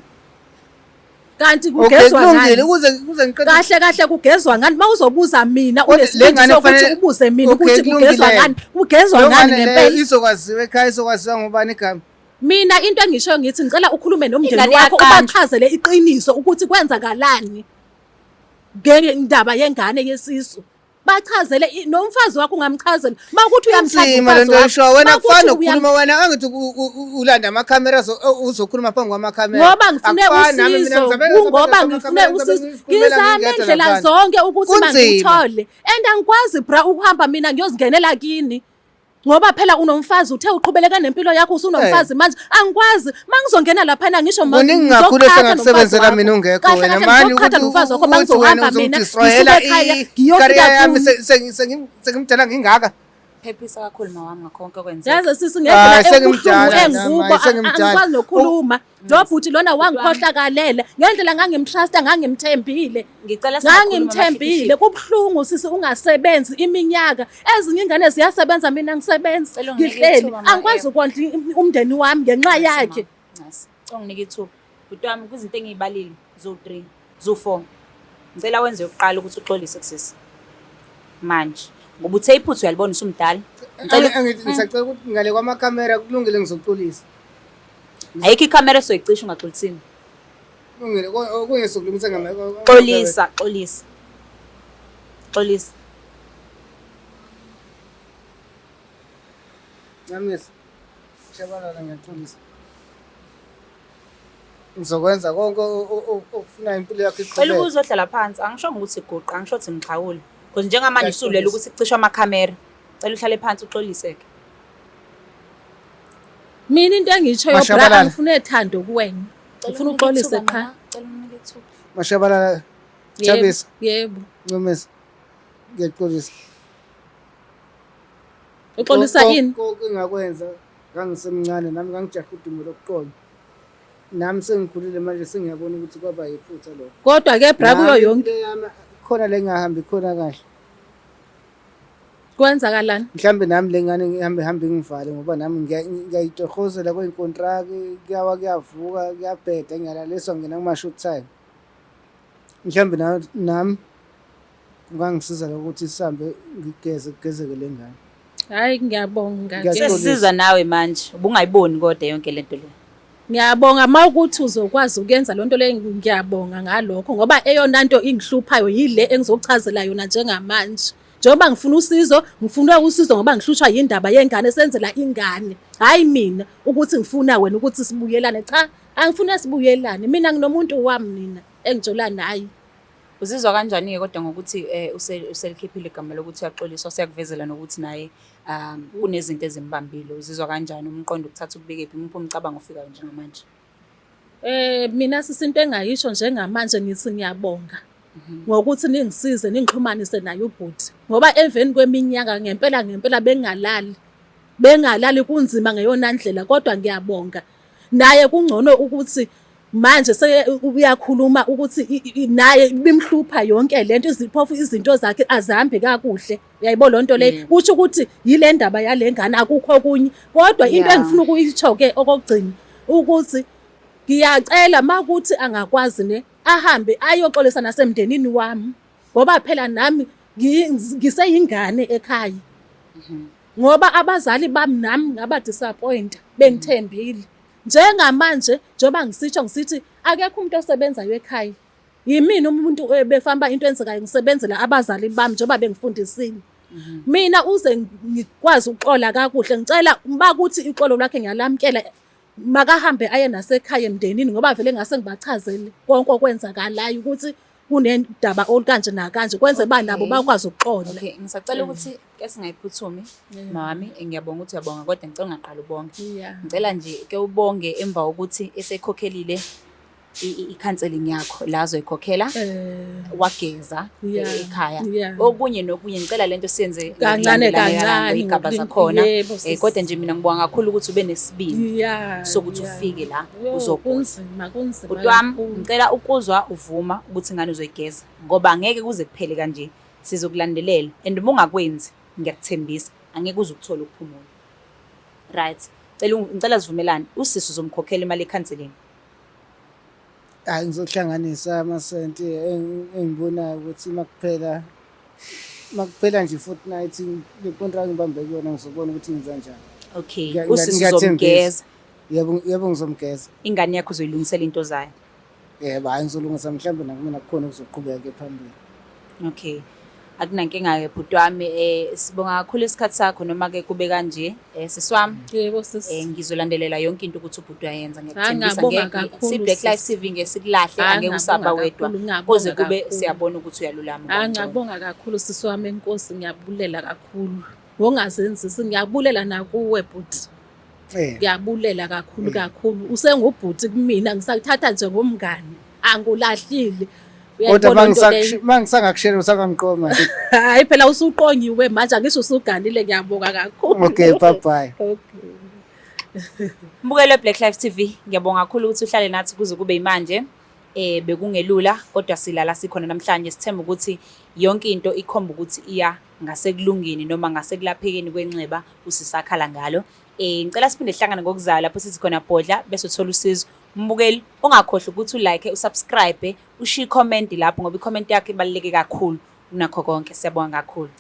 Kanti Okay, kugezwa kulungile ngani? ukuze ngiqede. Kahle kahle kugezwa ngani? Mawuzobuza mina Kodwa le unesibindi ngane sokuthi kufanele- ubuze mina Okay, ukuthi kugezwa kulungile. ngani? Kugezwa Leyo ngani ngane leyo ngempela? izokwaziwa ekhaya izokwaziwa ngubani igama? Mina into engishoyo ngithi ngicela ukhulume nomndeni Ingane wakho iyaqanjwa. ubachazele iqiniso ukuthi kwenzakalani ngendaba yengane yesisu. Bachazele nomfazi wakho ungamchazela. Mawukuthi uyamthanda Inzima lento umfazi wakho. oyishoyo wena mawukuthi kufana nokukhuluma wena angithi ulanda amakhamera uzokhuluma phambi kwamakhamera. Ngoba ngifune Akufani nami mina usizo, ngizabe kungoba ngizobe ngifune ngizobe usizo. ngizikhulumela Ngizame ngingedwa indlela laphana. zonke ukuthi Kunzima. mangithole. And angikwazi bra ukuhamba mina ngiyozingenela kini. Ngoba phela unomfazi uthe uqhubeleke nempilo yakho usunomfazi manje angikwazi mangizongena laphana ngisho ma- Kuningi kakhulu ngizoqhatha esengakusebenzela nomfazi mina wakho. ungekho Kahle wena kahle manje ngizoqhatha ukuthi nomfazi wakho ukuthi wena mangizohamba mina uzongidestroyela ngisuke ekhaya i-career ngiyofika yami kuni. sengimdala ngingaka. Phephisa kakhulu mawami ngakho konke okwenzeka. Yazi sisi Hayi, ngendlela ebuhlungu sengimdala nami, engubo hayi, sengimdala. angikwazi nokukhuluma. Lo bhuti lona wangikhohlakalele ngendlela ngangimtrusta ngangimthembile. Ngicela singakhulumi Ngangimthembile kubuhlungu sisi ungasebenzi iminyaka ezinye ingane ziyasebenza mina ngisebenzi Cela unginike ngihleli ithuba, ma, angikwazi ukondla umndeni wami ngenxa yakhe. Ncasi. Cela unginike ithuba. Bhuti wami kwizinto engiyibalile zo-3, zo-4. Ngicela wenze yokuqala ukuthi uxolise kusisi. Manje ngoba uthe iphutha uyalibona usumdala. Ngicela Angithi ngisacela ukuthi ngale kwamakhamera kulungile ngizoxolisa. ayikho ikhamera esoyicisha ungaxolisini. Kulungile okunye sokulungisa ngama Xolisa, xolisa. Xolisa. Nami Shabalala ngiyaxolisa. Ngizokwenza konke okufunayo impilo yakho Cela iqhubeke. ukuzohlala phansi, angishongo ukuthi guqa, angisho ukuthi ngixhawule. Because njengamanje usulwela Ngiyaxolisa. ukuthi kucishwe amakhamera. Cela uhlale phansi uxolise-ke. Mina into engiyishoyo bra Mashabalala. angifune ethando kuwena. Ngifuna uxolise qha. Cela umnike ithuba. Mashabalala, Yebo, Thabisa. yebo. Ncumisa. Ngiyaxolisa. Uxolisa ini? Konke engakwenza ngangisemncane nami ngangijahe udumo lokuqonya. Nami sengikhulile manje sengiyabona ukuthi kwaba yiphutha lokho. Kodwa ke bra kuyo Nami yonke impilo yami khona le ngingahambi khona kahle. kwenzakalani? Mhlambe nami le ngane ngihambe hambe ngivale ngoba nami ngiyayitohozela kwey'nkontraki kuyawa kuyavuka kuyabheda ngiyalaliswa ngena kuma-short time. Mhlambe nami kungangisiza lokho ukuthi sihambe ngigeze kugezeke le ngane. Hayi ngiyabonga. Ngiyaxolisa. Sesisiza nawe manje, ubungayiboni kodwa yonke lento le. Ngiyabonga uma ukuthi uzokwazi ukuyenza loo nto leyo ngiyabonga ngalokho ngoba eyona nto ingihluphayo yile engizokuchazela yona njengamanje. Njengoba ngifuna usizo, ngifuna usizo ngoba ngihlushwa yindaba yengane senzela ingane. Hhayi mina ukuthi ngifuna wena ukuthi sibuyelane. Cha, angifune sibuyelane. Mina nginomuntu wami mina engijola naye. Uzizwa kanjani-ke kodwa ngokuthi um uselikhiphile igama lokuthi uyaxolisa useyakuvezela nokuthi naye um kunezinto ezimbambile. Uzizwa kanjani umqondo ukuthatha ukubeke phi imuphi umcabango ofikayo njengamanje? Mina sisi into engayisho njengamanje ngithi ngiyabonga ngokuthi ningisize ningixhumanise naye ubhuti ngoba emveni kweminyaka ngempela ngempela bengalali bengalali kunzima ngeyona ndlela kodwa ngiyabonga naye kungcono ukuthi manje uyakhuluma ukuthi naye bimhlupha yonke lento iziphofu izinto zakhe azihambi kakuhle uyayibona loo nto leyo kusho ukuthi yile ndaba yale ngane akukho okunye kodwa into engifuna ukuyisho-ke okokugcina ukuthi ngiyacela makuthi angakwazi ne ahambe ayoxolisa nasemndenini wami ngoba phela nami ngiseyingane ekhaya ngoba abazali bami nami ngaba-disappoint bengithembile njengamanje njengoba ngisitsho ngisithi akekho umuntu osebenzayo ekhaya yimina umuntu ebefamba into enzekayo ngisebenzela abazali bami njengoba bengifundisile mina uze ngikwazi ukuxola kakuhle ngicela bakuthi ixolo lwakhe ngiyalamkela makahambe aye nasekhaya emndenini ngoba vele ngase ngibachazele konke okwenzakalayo ukuthi kunendaba olukanje nakanje kwenze uba nabo bakwazi ukuxola. Okay, ngisacela ukuthi ke singayiphuthumi mami, ngiyabonga ukuthi uyabonga kodwa ngicela ungaqali ubonge. Ngicela nje ke ubonge emva kokuthi esekhokhelile i-counseling yakho la azoyikhokhela wageza ekhaya. Okunye nokunye ngicela lento siyenze Kancane ngokulandelana kancane, ngey'gaba zakhona. Yebo, sisi. Kodwa nje mina ngibonga kakhulu ukuthi ube nesibindi sokuthi ufike la Yo, uzobona. kunzima kunzima Bhuti wami, kakhulu. ngicela ukuzwa uvuma ukuthi ingane uzoyigeza ngoba angeke kuze kuphele kanje. Sizokulandelela and uma ungakwenzi ngiyakuthembisa angeke uze ukuthole ukuphumula. Right. Cela ngicela sivumelane. Usisi uzomkhokhela imali ye-counseling. Hhayi ngizohlanganisa amasenti engibonayo ukuthi makuphela makuphela nje i-fortnight le contract ngibambe kuyona ngizobona ukuthi ngenza njani. Okay. Usisi Ngiyathembisa. uzomgeza. Yebo yebo ngizomgeza. Ingane yakho uzoyilungisela into zayo. Yebo hhayi ngizolungisa mhlawumbe nakumina kukhona okuzoqhubeka phambili. Okay. Akunankinga-ke bhuti wami sibonga kakhulu isikhathi sakho noma ke kube kanje sisi wami. Yebo sisi. Ngizolandelela yonke into ukuthi ubhuti uyayenza Hayi, ngiyakuthembisa ngiyabonga ngeke kakhulu, si Black Life sisi. TV ngeke sikulahle Hayi, angeke usaba ngiyabonga wedwa kakhulu, ngiyabonga kuze kube kakhulu. siyabona ukuthi uyalulama Hayi ngokungcono. ngiyabonga kakhulu sisi wami enkosi ngiyabulela kakhulu ngongazenzisi ngiyabulela nakuwe bhuti. Ngiyabulela kakhulu kakhulu usengubhuti kumina ngisakuthatha njengomngani angulahlile. Kodwa Uyayibona into leyo? mangisangakushela usangangiqoma. Hayi phela usuqonyiwe manje angisho usuganile ngiyabonga kakhulu. Okay bye bye. Okay. Mbukelo Black Life TV, ngiyabonga kakhulu ukuthi uhlale nathi kuze kube yimanje. Bekungelula kodwa silala sikhona namhlanje sithemba ukuthi yonke into ikhomba ukuthi iya ngasekulungeni noma ngasekulaphekeni kwenxeba usisakhala ngalo. Ngicela siphinde sihlangane ngokuzayo lapho sithi khona bhodla bese uthola usizo. Mbukeli ungakhohlwa ukuthi ulike, usubscribe, ushiye i-comment lapho ngoba i-comment yakho ibaluleke kakhulu kunakho konke. Siyabonga kakhulu.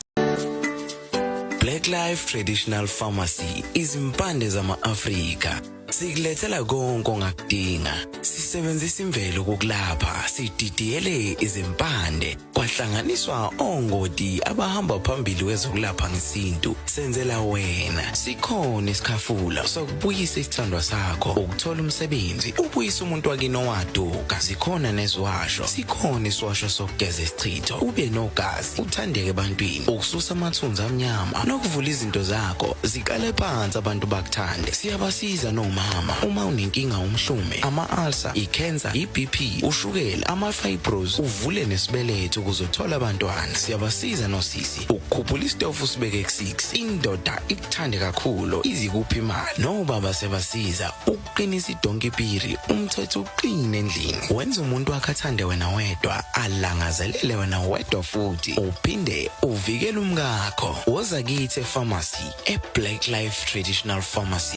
Black Life Traditional Pharmacy, izimpande zama-Afrika. Sikulethela konke ongakudinga. Sisebenzisa imvelo ukukulapha, sididiyele izimpande, kwahlanganiswa ongoti abahamba phambili kwezokulapha ngesintu. Senzela wena. Sikhona isikhafula sokubuyisa isithandwa sakho, ukuthola umsebenzi, ubuyise umuntu wakini owaduka. Zikhona neziwasho, sikhona isiwasho sokugeza isichitho, ube nogazi, uthandeke ebantwini, ukususa amathunzi amnyama nokuvula izinto zakho ziqale phansi abantu bakuthande. Siyabasiza nomama uma unenkinga umhlume, ama-ulcer, i-cancer, i-BP, ushukela, ama-fibros, uvule nesibeletho ukuze uthole abantwana. Siyabasiza nosisi ukukhuphula isitofu usibeke ku-6, indoda ikuthande kakhulu izikuphi imali. Nobaba siyabasiza ukuqinisa idonkipiri, umthetho uqine endlini, wenza umuntu wakhe athande wena wedwa, alangazelele wena wedwa, futhi uphinde uvikele umkakho. Woza kithi e-pharmacy, e-Black Life Traditional Pharmacy.